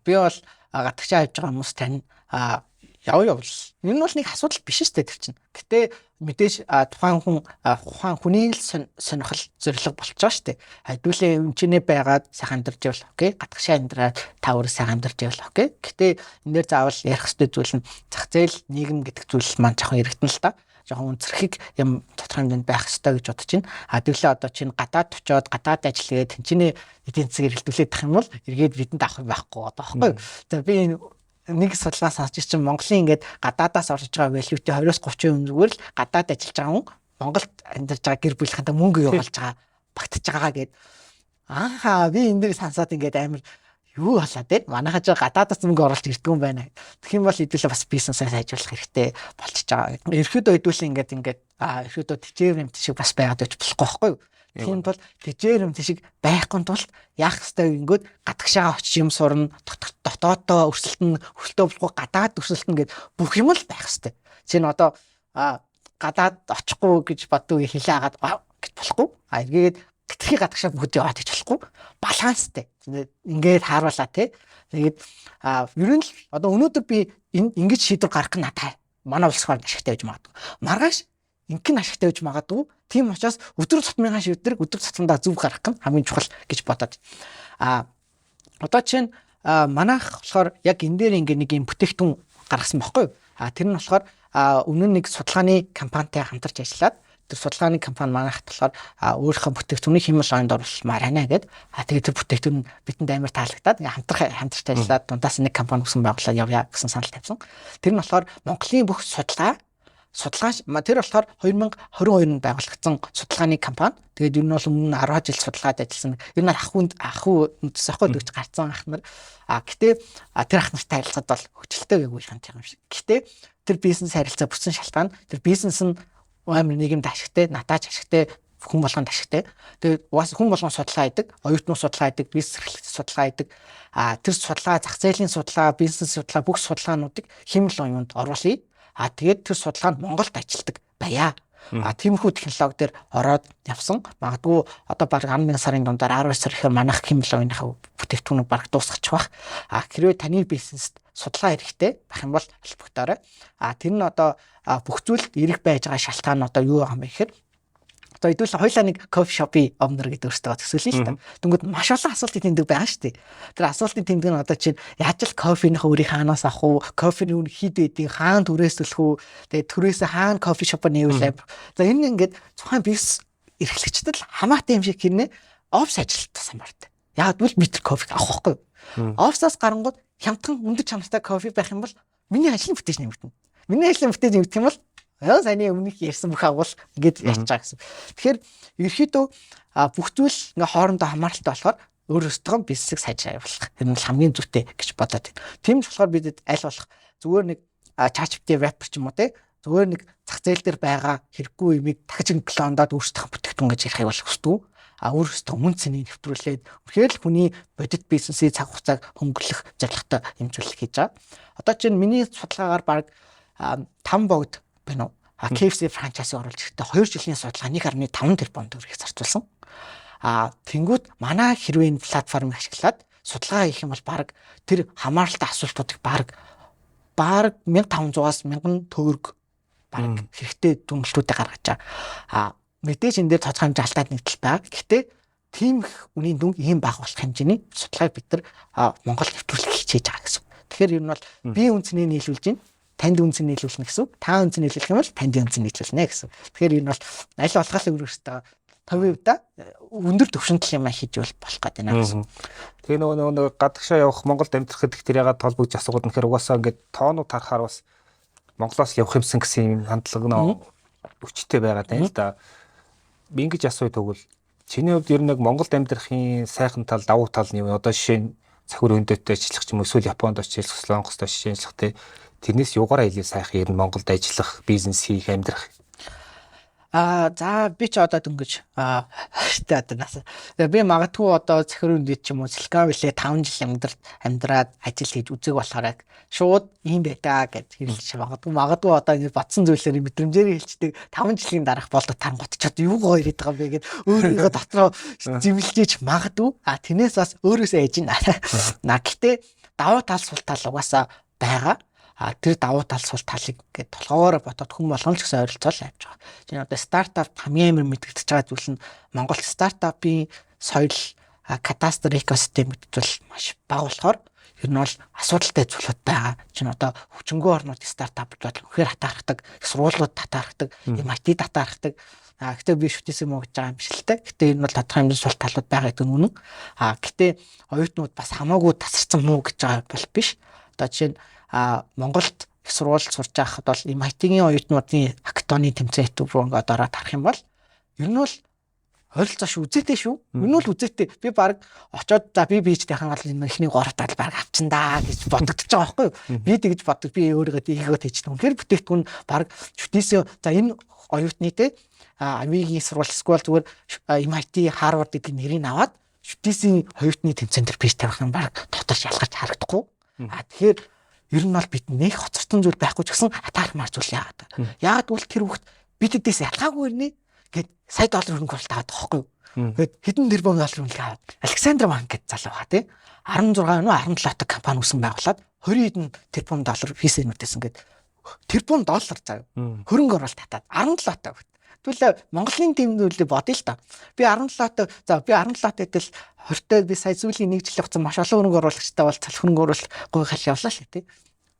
Би бол гадагшаа явж байгаа хүмүүс тань явбал. Энэ бол нэг асуудал биш шүү дээ тэр чинь. Гэтэ мэдээж тухайн хүн тухайн хүний л сонирхол зорилго болчих шүү дээ. Хэдүүлээ эмчнээ байгаад сайхан амьдарч явал окей. Гадагшаа амьдраад та өөрөө сайхан амьдарч явал окей. Гэтэ энэ дээр заавал ярих ёстой зүйл нь зах зээл, нийгэм гэдэг зүйл маань жоохон эргэтэн л та. Жоохон үнцэрхэг юм тодорхой хэмжээнд байх ёстой гэж бодож байна. А тэглээ одоо чинь гадаад очиод гадаад ажиллагээд тэнцэнэ эдийн засаг эргэлдүүлээд тах юм бол эргээд бидэнд авах юм байхгүй одоо байхгүй. За би энэ нэг судалгаа сонсч чинь Монголын ингээд гадаадаас орж байгаа value-ийн 20-30% зүгээр л гадаад ажиллаж байгаа хүн Монголд амьдарч байгаа гэр бүлийнхэнтэй мөнгө явуулж байгаа багтаж байгаа гэд. Ааха би энэ дээр сонсоод ингээд амар юу болоод те манайхаа ч гадаадаас мөнгө оруулж ирдэг юм байна. Тэгэх юм бол хэдүүлээ бас бизнесээ сайжруулах хэрэгтэй болчихж байгаа. Ерөөдөө хэдүүлээ ингээд ерөөдөө тэжээр юмт шиг бас байгаад байж болохгүй байхгүй юу? Тийм тул тэжээр юм шиг байхгүй тулд яах ёстой гингүүд гадагшаага очиж юм сурна, дотооддоо өрсөлдөн, өрсөлдөө болохгүй гадаад өрсөлдөн гэд бүх юм л байх ёстой. Чинь одоо гадаад очихгүй гэж боддог хилээ агаад гэж болохгүй. А эргээд хэтэрхий гадагшаа бүгд яваад гэж болохгүй. Баланстай. Ингээд хааруулаа те. Тэгээд ер нь л одоо өнөөдөр би ингэж шийдвэр гаргах нь надад манай улс маань ашигтай байж магадгүй. Маргааш ингэн ашигтай байж магадгүй. Тийм учраас өдөр тутмынхаа шийдвэр өдөр тутамдаа зөв гаргах нь хамгийн чухал гэж бодоод. Одоо чинь манайх болохоор яг энэ дээр ингээ нэг юм бүтээгдэхүүн гаргасан байхгүй юу? Тэр нь болохоор өмнө нь нэг судалгааны компанитай хамтарч ажиллаад тэр судалгааны компани манайхад болохоор өөрийнхөө бүтээгдэхүүнийг химэл онд оруулмаар байна гэд. Тэгээд тэр бүтээгдэхүүн бидэнд амар таалагдаад ингээ хамтарч ажиллаад дундаас нэг компани үүсгэн байгуулаад явъя гэсэн санал тавьсан. Тэр нь болохоор Монголын бүх судалгаа тэр болохоор 2022 онд байгуулагдсан судалгааны компани. Тэгээд ер нь бол өмнө нь 10 жил судалгаад ажилласан. Ер нь ах үндэс ахгүй дөгч гарцсан ах нар. Гэтэ тэр ах нартай харилцаад бол хөгжилтэй байггүй юм шиг. Гэтэ тэр бизнес харилцаа бүтсэн шалтгаан тэр бизнес нь амар нийгэмд ашигтай, надад ч ашигтай, хүн болгонд ашигтай. Тэгээд угаас хүн болгон судалгаа хийдэг, оюутнууд судалгаа хийдэг, бизнес эрхлэгч судалгаа хийдэг. Тэр судалгаа, зах зээлийн судалгаа, бизнес судалгаа бүх судалгаануудыг химэл оюунд оруулъя. Тэгээд тэр судалгаа нь Монголд ажилладаг байя. Тиймэрхүү технологи дээр ороод явсан. Магадгүй одоо баг 11 сарын дундаар 12 сар ихээр манайх химэл оюуныхаа бүтээгдэхүүнийг баг дуусгачих бах. Хэрвээ таны бизнест судалгаа хэрэгтэй байх юм бол холбогдоорой. Тэр нь одоо бүх зүйлд эрэг байж байгаа шалтгаан нь одоо юу байгаа юм бэ гэхээр одоо хэдүүлээ хоёлаа нэг кофе шопын owner гэдэг өөртөө төсөөлнө л та. Тэнгүүд маш олон асуултын тэмдэг байгаа шүү дээ. Тэр асуултын тэмдэг нь одоо чинь яаж л кофеных өөрийн хаанаас авах уу? Кофений үн хэд байдгийг, хаана түрээслэх үү? Тэгээд түрээсээ хаана кофе шопоо нээвэл амар. За энэ ингээд тухайн бизнес эрхлэгчдэд л хамаатай юм шиг хэрнээ офис ажилтнаас хамаартай. Яг бол би тэр кофег авах байхгүй юу? Офисаас гарангууд хямдхан өндөр чанартай кофе байх юм бол миний ажлын бүтээж нэмэгдэнэ. Миний ажлын бүтээж нэмэгдэх юм бол саяны өмнөх ярьсан бүх агуул ингээд ярьж байгаа гэсэн. Тэгэхээр ерөөхдөө бүх зүйл ингээ хоорондоо хамааралтай болохоор өөрөөсөө бизнесийг сайжруулах явуулах. Тэр нь хамгийн зүйтэй гэж бодоод байна. Тийм ч болохоор бидэд аль болох зүгээр нэг ChatGPT wrapper ч юм уу те зүгээр нэг зах зээл дээр байгаа хэрэггүй юмыг дахиж клондоод өөрсдийнхөө бүтээгдэхүүн гэж ярихыг бол хүсдэг. Өөрөөсөө мөн цэнийг нэвтрүүлээд үнэхээр л хүний бодит бизнесийн цаг хугацааг хөнгөлөх зорилготой юм зүйл хийж байгаа. Одоо чинь миний судалгаагаар баг 5 богд байна уу? KFC франчайзыг оруулж ирэхдээ 2 жилийн судалгаа 1.5 тэрбум төгрөгийг зарцуулсан. Тэнгүүд манай хэрвээ энэ платформыг ашиглаад судалгаа хийх юм бол баг тэр хамааралтай асуултуудыг баг 1500-аас 1000 төгрөг баг хэрэгтэй дүгнэлтүүдээ гаргаж байгаа. Мэдээж энэ дээр тодорхой хэмжээ алдаад нэгдэл байгаа. Гэхдээ тийм их үнийн дүнг ийм бага болох хэмжээний судалгааг бид нар Монголд нэвтрүүлэх хичээж байгаа гэсэн. Тэгэхээр ер нь бол би үнцнийг нийлүүлж байна. Танд үнцнийг нийлүүлнэ гэсэн үг. Та үнцнийг нийлүүлэх юм бол танд үнцнийг нийлүүлнэ гэсэн. Тэгэхээр ер нь бол аль болох л өөрөөсөө 50% өндөр түвшинд л юм хийж болох гэдэг байна гэсэн. Тэгээ нөгөө гадагшаа явах Монголд амьдрах гэдэг тэр ягаад толбогдож асуугаад нэхэр угаасаа ингээд тоонууд харахаар бас Монголоос явах юмсан гэсэн юм хандлага нөө өвчтэй байгаа даа л да. Би ингэж асууя тэгвэл чиний хувьд ер нь яг Монголд амьдрахын сайхан тал, давуу тал нь юу? Одоо жишээ нь цахир өндөттэй ажиллах ч юм уу эсвэл Японд очиж ажиллах, Солонгост очиж ажиллах те. Тэрнээс юугаараа илүү сайхан ер нь Монголд ажиллах, бизнес хийх, амьдрах? За би ч одоо дөнгөж тэ одоо нас. Би магадгүй одоо Цахирын дэд ч юм уу Silicon Valley 5 жил амьдраад ажил хийж үзег болохоор яг шууд ийм байдаа гэж хэлж магадгүй одоо ингэ бодсон зүйлээр мэдрэмжээр хэлцдэг 5 жилийн дараах болдог тарангууд ч одоо юу гоё ирээд байгаа юм бэ гэд өөрийгөө дотроо зэмлэж магадгүй. Тэрнээс бас өөрөөсөө ээж на. Гэтэ давуу тал сул тал угаасаа байгаа. Тэр давуу тал сул талыг ингээд толгоогоор бодоод хүн болгон ч гэсэн ойролцоол авч байгаа. Чинь одоо стартап хамгийн амар мэдэгдэж байгаа зүйл нь Монгол стартапын соёл кадастр экосистем гэдэг зүйл маш бага болохоор ер нь бол асуудалтай зүйлүүд байгаа. Чинь одоо хүчингү орнууд стартапууд бол үнэхээр хатаархдаг, сургуулиуд хатаархдаг, MIT хатаархдаг. Гэтэ би шүтээс юм уу гэж байгаа юм биш л те. Гэтэ энэ бол тодорхой хэмжээний сул талууд байгаа гэдэг нь үнэн. Гэтэ оюутнууд бас хамаагүй тасарсан муу гэж байгаа бол биш. Одоо жишээ нь Монголд их сургуульд сурж байхад бол MIT-ийн оюутнуудын хакатоны тэмцээн рүү ингээд ороод харах юм бол ер нь бол ойролцоо шүү, үзээтэй шүү. Ер нь бол үзээтэй. Би баг очоод за би бийж тайхан бол энэ эхний 3 тал баг авчин даа гэж бодогдож байгаа байхгүй юу? Би тэгж боддог. Би өөрийгөө тийгөө тийчдэг. Үнэхээр бүтээгдэхүүн баг шүтээсээ за энэ оюутны те Америкийн сургууль эсвэл зүгээр MIT, Harvard гэдэг нэрийг аваад шүтээсийн оюутны тэмцээн дээр пич тавих юм баг дотор шалгарч харагдахгүй. Тэгэхээр ер нь бол бид нэх хоцорсон зүйл байхгүй ч гэсэн атаархмаар зүйл яагаад. Яагаад гэвэл тэр хүүхд бидэдээс ялгаагүй ирнэ гэд сая доллар хөрөнгө оруулалт аваад байгаа байхгүй юу. Тэгэд хэдэн тэрбум доллар хөрөнгө аваад Александр Ван гэд залуу байгаа тий. 16 нөө 17 та компани үүсгэн байгуулад 20 хэдэн тэрбум доллар фисэнүүдээс ингээд тэрбум доллар заяа хөрөнгө оруулалт татаад 17 та хүүхд. Тэгвэл Монголын тэм зүйлийг бодъё л та. Би 17 та за би 17 та гэтэл 20-т би сая сүүлийн нэг жил хугацаа маш олон хөрөнгө оруулагчтай бол цал хөрөнгө оруулалт гой хал явлаа л тий.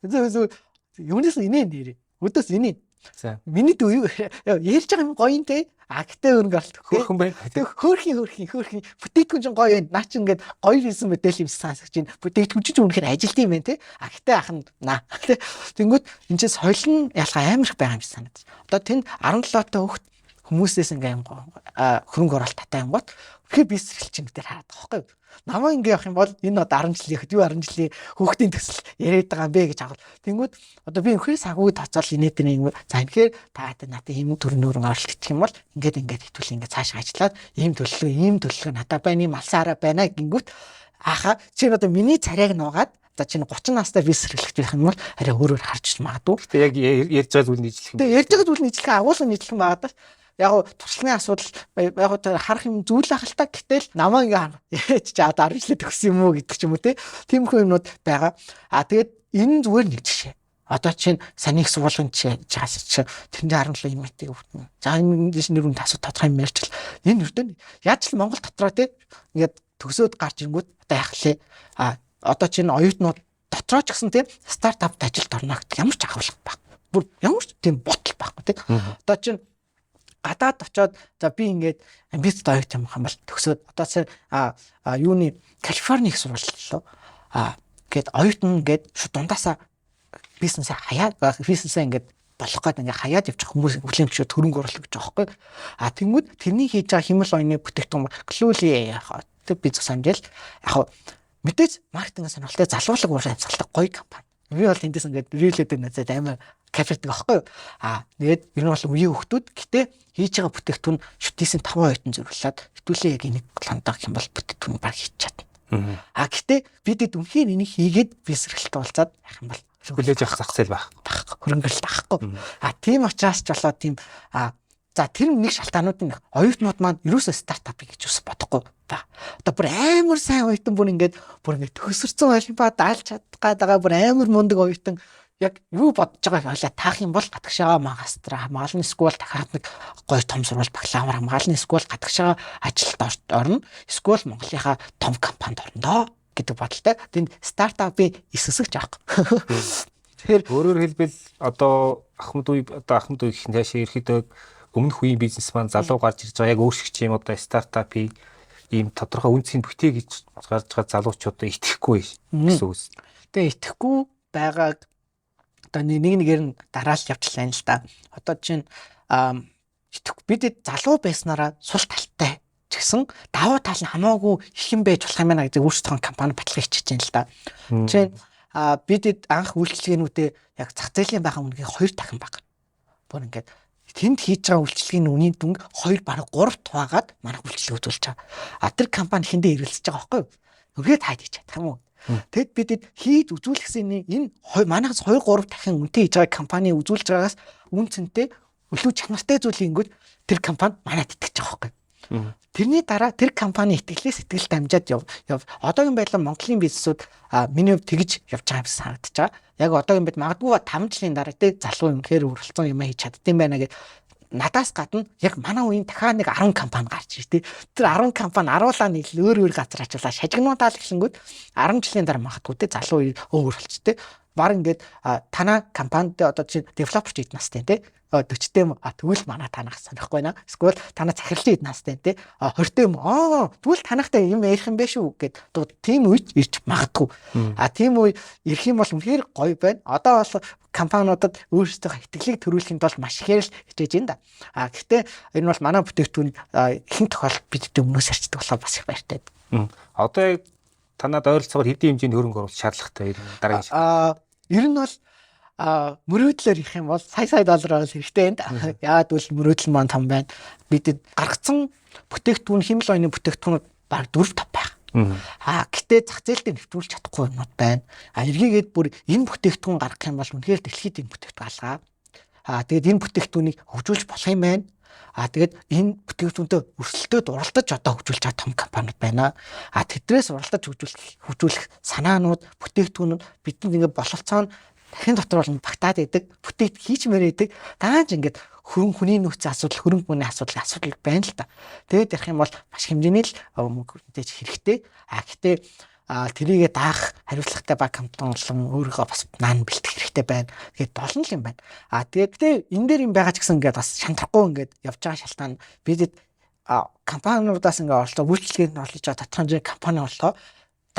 Зөв юунаас инээ нэрээ. Өдөөс инээ. За. Миний дүү юу ярьж байгаа юм гоё юм те. Гэтэ хөрөнгө оруулалт. Хөөрхөн байна. Тэг хөөрхийн бүтээгдэхүүн чинь гоё байна. Наа чи ингээд гоё бизнес модель юм сонсож чинь бүтээгдэхүүн чинь үнэхээр ажилт юм байна те. Гэтэ ах нь наа. Тэнгүүт энэ чинь соёл нь ялгаа амар их байгаа юм шиг санагдаж. Одоо тэнд 17 та хүүхд хүмүүсээс ингээ юм хөрөнгө оруулалт татаа юмгууд үнэхээр бизнес эрхэлж чинь дээр хараад байгаа байхгүй юу? Намаа ингээ явах юм бол энэ одоо 10 жилийн юу 10 жилийн хүүхдийн төсөл яриад байгаа юм бэ гэж авал. Тэнгүүд одоо би үнэхээр санхүүг тооцоол инээ дээр юм. За үнэхээр та надад ийм төрнөөрөн оруулалт хийх юм бол ингээд ингээд хэвтүүл ингээд цааш ажиллаад ийм төлөвлөгөө надад байна, ийм алсаараа байна гингүүт аха чи одоо миний царайг нуугаад за чинь 30 настай бизнес эрхлэгч байх юм бол арай өөрөөр харж магадгүй. Гэтэ яг ярьж байгаа зүйл нь ижилхэн. Тэгээ ярьж байгаа зүйл нь ижилхэн, агуулга нь ижилхэн байгаа даа. Яг гоо туршлагын асуудал яг гоо харах юм зүйл ах л та. Гэтэл намаа ингээ яаж ч одоо 10 жилээ төгссөн юм уу гэдэг ч юм уу те. Тиймэрхүү юмнууд байгаа. Тэгээд энэ зүгээр нэг жишээ. Одоо чинь саний их сургуулийн жишээ чаас чи тэрэн 17 юм мэтийг өвтнө. За энэ нэр үн тасуу тодорхой юм ярьчл. Энэ өртөө яаж л Монгол дотроо те ингээд төгсөөд гарч ирэнгүүт одоо яах лээ. Одоо чинь оюутнууд дотроо ч гэсэн те стартапт ажилд орно гэдэг ямар ч агуулга баг. Бүр ямар ч тийм ботл байхгүй те. Одоо чинь гадаад очоод за би ингээд амбицтай оюут юм бол төгсөөд одоо юуны Калифорни их сургууль лөө гээд оюутан гээд шууд дундаасаа бизнесээ хаяад бизнесээ ингээд болох гээд ингээ хаяад явчих хүмүүс хүлээн зөвшөөрөх хөрөнгө оруулалт гэж байгаа байхгүй. Тэнгүүд тэрний хийж байгаа химэл оюуны бүтээгдэхүүн Cluely яг тэр бизнес санжил яг мэдээж маркетинг сонирхолтой залуулаг уур амьсгалтай гоё компани. Би бол тэндээс ингээд рилээд нэцээд амар кафердэг аахгүй юу. Тэгээд ер нь бол үеийн хүүхдүүд гэтээ хийж байгаа бүтээгдэхүүн шүтээсийн 5 оюутан зориулаад хэвтүүлээ яг энийг ландаа гэх юм бол бүтээгдэхүүн баг хийж чадна. Гэтээ бидэд үнэхээр энийг хийгээд бизнес эрхлэлт уулзаад яах юм бол хүлээж авах зах зээл байх. Хөрөнгө оруулалт авахгүй. Тийм учраас ч болоо тийм за тэр нэг шалтгаануудын оюутнууд маань ерөөсөө стартап гэж ус бодохгүй ба. Одоо бүр амар сайн оюутан бүр ингээд төгсөрсөн олимпиад даалж чадах гээд байгаа бүр амар мундаг оюутан яг юу бодож байгааг ойлаа таах юм бол гадагшаага магастра хамгаалны скул дахиад нэг гоё том сургууль бакалавр хамгаалны скул гадагшаага ажилд орно. Скул Монголынхаа том компанид орно доо гэдэг бодолтой. Тэнд стартапын эсэсгч авах. Тэгэхээр өөрөөр хэлбэл одоо ахмад үе гэх нь цаашаа ерөөхдөө өмнөх үеийн бизнесмен залуу гарч ирж байгаа яг өөрсгч юм одоо стартап ийм тодорхой үнцгийг бүтээ гэж гарч байгаа залуучуудаа итгэхгүй гэсэн үг. Тэгээ итгэхгүй байгааг одоо нэг нэгээр нь дараал явчлаа юм л да. Одоо чинь бидэд залуу байснараа сул талтай ч гэсэн давуу тал нь хамаагүй их юм байж болох юм байна гэдэг өөрсдийнхөө компани баталгаа хийчихэж байна л да. Жишээ нь бидэд анх үйлчилгээнүүдээ яг зах зээлийн байгаа үнэгээ 2 дахин бага. Бүр ингээд Тэнд хийж байгаа үйлчилгээний үнийн дүнг 2 бараг 3 хуваагаад манайх үйлчилгээ үзүүлж байгаа. А тэр компани эхэндээ эргэлзэж байгаа байхгүй юу? Өгөөд хайд хийж чадах юм уу? Тэгэд бидэд хийж үзүүлэхсэн энэ манайхаас 2 3 дахин үнэтэй хийж байгаа компани үзүүлж байгаагаас үн цэнтэй илүү чанартай зүйл хийнгүүт тэр компани манайд итгэж байгаа байхгүй юу? Тэрний дараа тэр компани итгэлээс итгэл дамжаад яв. Одоогийн байдлаар Монголын бизнесүүд миний хувьд тэгж явж байгаа юм санагдаж байгаа. Яг одоогийн байд магадгүй 5 жилийн дараа те залуу юм гэхээр өрөлдсөн юм хийж чаддсан байна гэд надаас гадна яг манай үеийн дахиад нэг 10 компани гарч ир те. Тэр 10 компани аруулаа нэг өөр өөр газар ачуулаа шажигнуудаа л гэсэнгүүд 10 жилийн дараа магадгүй те залуу үе өөр болч те. Баг ингээд танаа компанид одоо чинь developer ч эд настай те 40-тэй юм а тэгвэл манай танах сонихгүй байна. Эсвэл танаа захирлын эд настай те 20-тэй юм аа тэгвэл танахтай юм ярих юм бэ шүү гэд тийм үед ирж магадгүй. А тийм үе ирэх юм бол үнэхээр гоё байна. Одоо бол компаниудад өөрсдийнхөө итгэлийг төрүүлэхийн тулд маш ихээр л хичээж байна да. А гэхдээ энэ бол манай бүтээгдэхүүн ихэнх тохиолдолд бидтэй өмнөөс арчдаг болохоор бас их баяртай. Одоо яг танад ойролцоогоор хэдийн хэмжээний хөрөнгө оруулалт шаардлагатай дараагийн шат? Ер нь бол мөрөөдлөөр ирэх юм бол сая сая доллараар л хэрэгтэй байна. Яагаад гэвэл мөрөөдөл маань том байна. Бидэд гаргацсан бүтээгдэхүүн химэл оюуны бүтээгдэхүүнүүд бараг 4 5 байх. Аа гэтээ зах зээл дээр нэвтрүүлж чадахгүй юмнууд байна. А эргээгээд бүр энэ бүтээгдэхүүн гаргах юм бол үнэхээр дэлхийд энэ бүтээгдэхүүн алгаа. Аа тэгээд энэ бүтээгдэхүүнийг хөгжүүлж болох юм байна. А тэгээд энэ бүтээгдэхүүнтэй өрсөлдөөд уралдаж одоо хөгжүүлж байгаа том компаниуд байна. А тэдрээс уралдаж хөгжүүлэх санаанууд, бүтээгдэхүүнүүд бидэнд ингээд бололцоо нь дахин дотор бол багтаад идэг, бүтээгт хийчмээр идэг. Даанч ингээд хөрөнгө хүний нөөцийн асуудал, хөрөнгө мөнгөний асуудал байна л та. Тэгээд ярих юм бол маш хэмжээний л мөнгө мэдээж хэрэгтэй. А гэтээ тэрийгэ даах хариуцлагатай баг компани болон өөрийгөө бас наан бэлтгэх хэрэгтэй байна. Тэгээд долон л юм байна. А тэгээд энэ дээр юм байгаа ч гэсэн ингээд бас шантрахгүй ингээд явж байгаа шалтгаан бидэд компаниудаас ингээд оролцоо үйлчлэгээнд оролцож байгаа тодорхой хэмжээний компани болохоор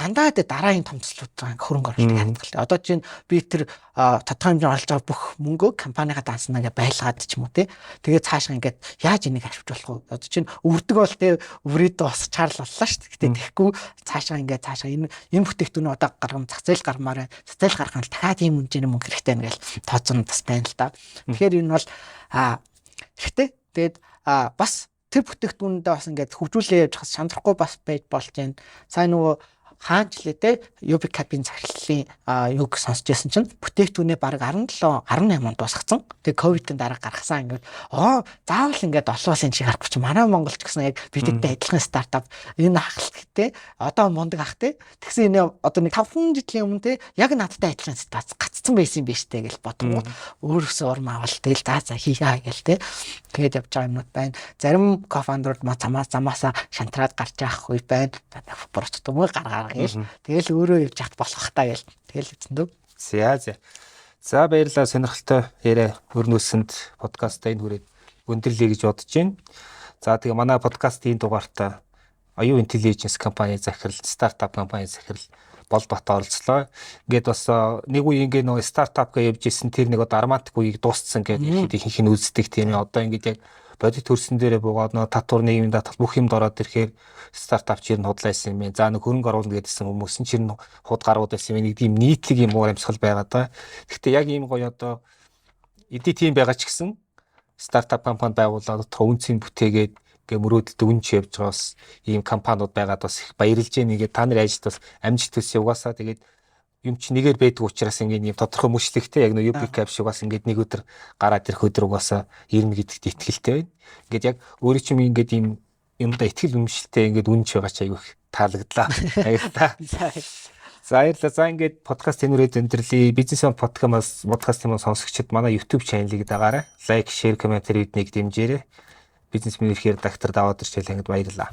дандаа дэ дараагийн томцлууд байгаа хөрөнгө оруулалт ханддаг л. Одоо чинь би тэр тодорхой хэмжээний оруулж байгаа бүх мөнгөө компанийгаа даансанаа ингээ байлгаад ч юм уу те. Тэгээд цаашаа ингээд яаж энийг арчиж болох вэ? Одоо чинь өвөрдөг бол те өврөөдөө босчаар л боллоо шүү дээ. Гэтэ тэгэхгүй цаашаа ингээд цаашаа энэ бүтээгдэхүүн одоо гаргам зах зээл гармаар байна. Зах зээл гаргах нь дахиад ийм хэмжээний мөнгө хэрэгтэй байна гэж тооцсон бас байна л да. Тэгэхээр энэ бол хэрэгтэй. Тэгээд бас тэр бүтээгдэхүүндээ бас ингээд хөгжүүлээ явж хас шантрахгүй бас байж болж байна. Сайн нөгөө хаанчлээ те UbiCap-ийн захирлын юг сонсч байсан чинь бүтээгдэхүүнээ бараг 17 18 онд дуусгацсан. Тэгээ ковидын дараа гаргасан ингээд заавал ингээд олон улсын чиг гарах чи манай Монголч гэсэн яг бидэнтэй адилхан стартап энэ ахaltтэй одоо мундаг ах те тэгсэн энэ одоо нэг 5 жилийн өмнө те яг надтай адилхан ситуац гацсан байсан юм биш те гэж бодгоо өөрөөсөө урам авал тэгэл за хийхаа гэл те тэгээд явж байгаа юмнууд байна. Зарим кофаундерууд ма замаасаа шантраад гарч явах үе байна. Бурцтумгүй гаргаар гээл. Тэгэл өөрөө явж яхад болох та гээл. Тэгэл зөндөө. За за. За баярлалаа сонирхолтой яриа өрнөөсөнд подкастаа энэ хүрээд өндөрлөе гэж бодож байна. За тэгээ манай подкастын дугаартаа Оюун Intelligence компани захирал, стартап компани захирал Болбат оролцлоо. Ингээд бас нэг үе ингээд нөгөө стартап гэж явж исэн тэр нэг одоо романтик үеийг дууссан гэдэг ихэнх нь үздэг тийм ээ. Одоо ингээд яг бодит төрсөн дээрээ буугаад нөгөө татвар нийгмийн даатгал бүх юмд ороод ирэхээр стартап чир нь худлаасан юм байна. За нэг хөрөнгө оруулна гэдсэн хүмүүс нь чир нь худ гарууд байсан юм. Нэг тийм нийтлэг юм уур амьсгал байгаа даа. Гэхдээ яг ийм гоё одоо эдийн тийм байгаа ч гэсэн стартап компани байгуулад тодорхой үнцийг бүтээгээд ингээ мөрөөдөлд үнч явж байгаа бас ийм компаниуд байгаад бас их баярлж байна. Ингээд та нарын ажилд бас амжилт хүсье угаасаа тэгээд юм чи нэгээр байдаг учраас ингээд юм тодорхой мөчлөгтэй яг нөө UbiCap шиг бас ингээд нэг өдөр гараад ирэх өдөр угаасаа ирнэ гэдэгт итгэлтэй байна. Ингээд яг өөрөө чим ингээд ийм юмдаа итгэл үнэмшилтэй ингээд үнч байгаа ч айгүй их таалагдлаа. Баярлалаа. За баярлалаа. За ингээд подкаст тэнүүрээ өндөрлөе. Бизнес он подкаст подкастын сонсогчид манай YouTube channel-ыг дагаарай. Лайк, share, комментари биднийг дэмжээрэй. Бизнесмен эрхээр редактор Даваад Ирчэл ангид баярлалаа.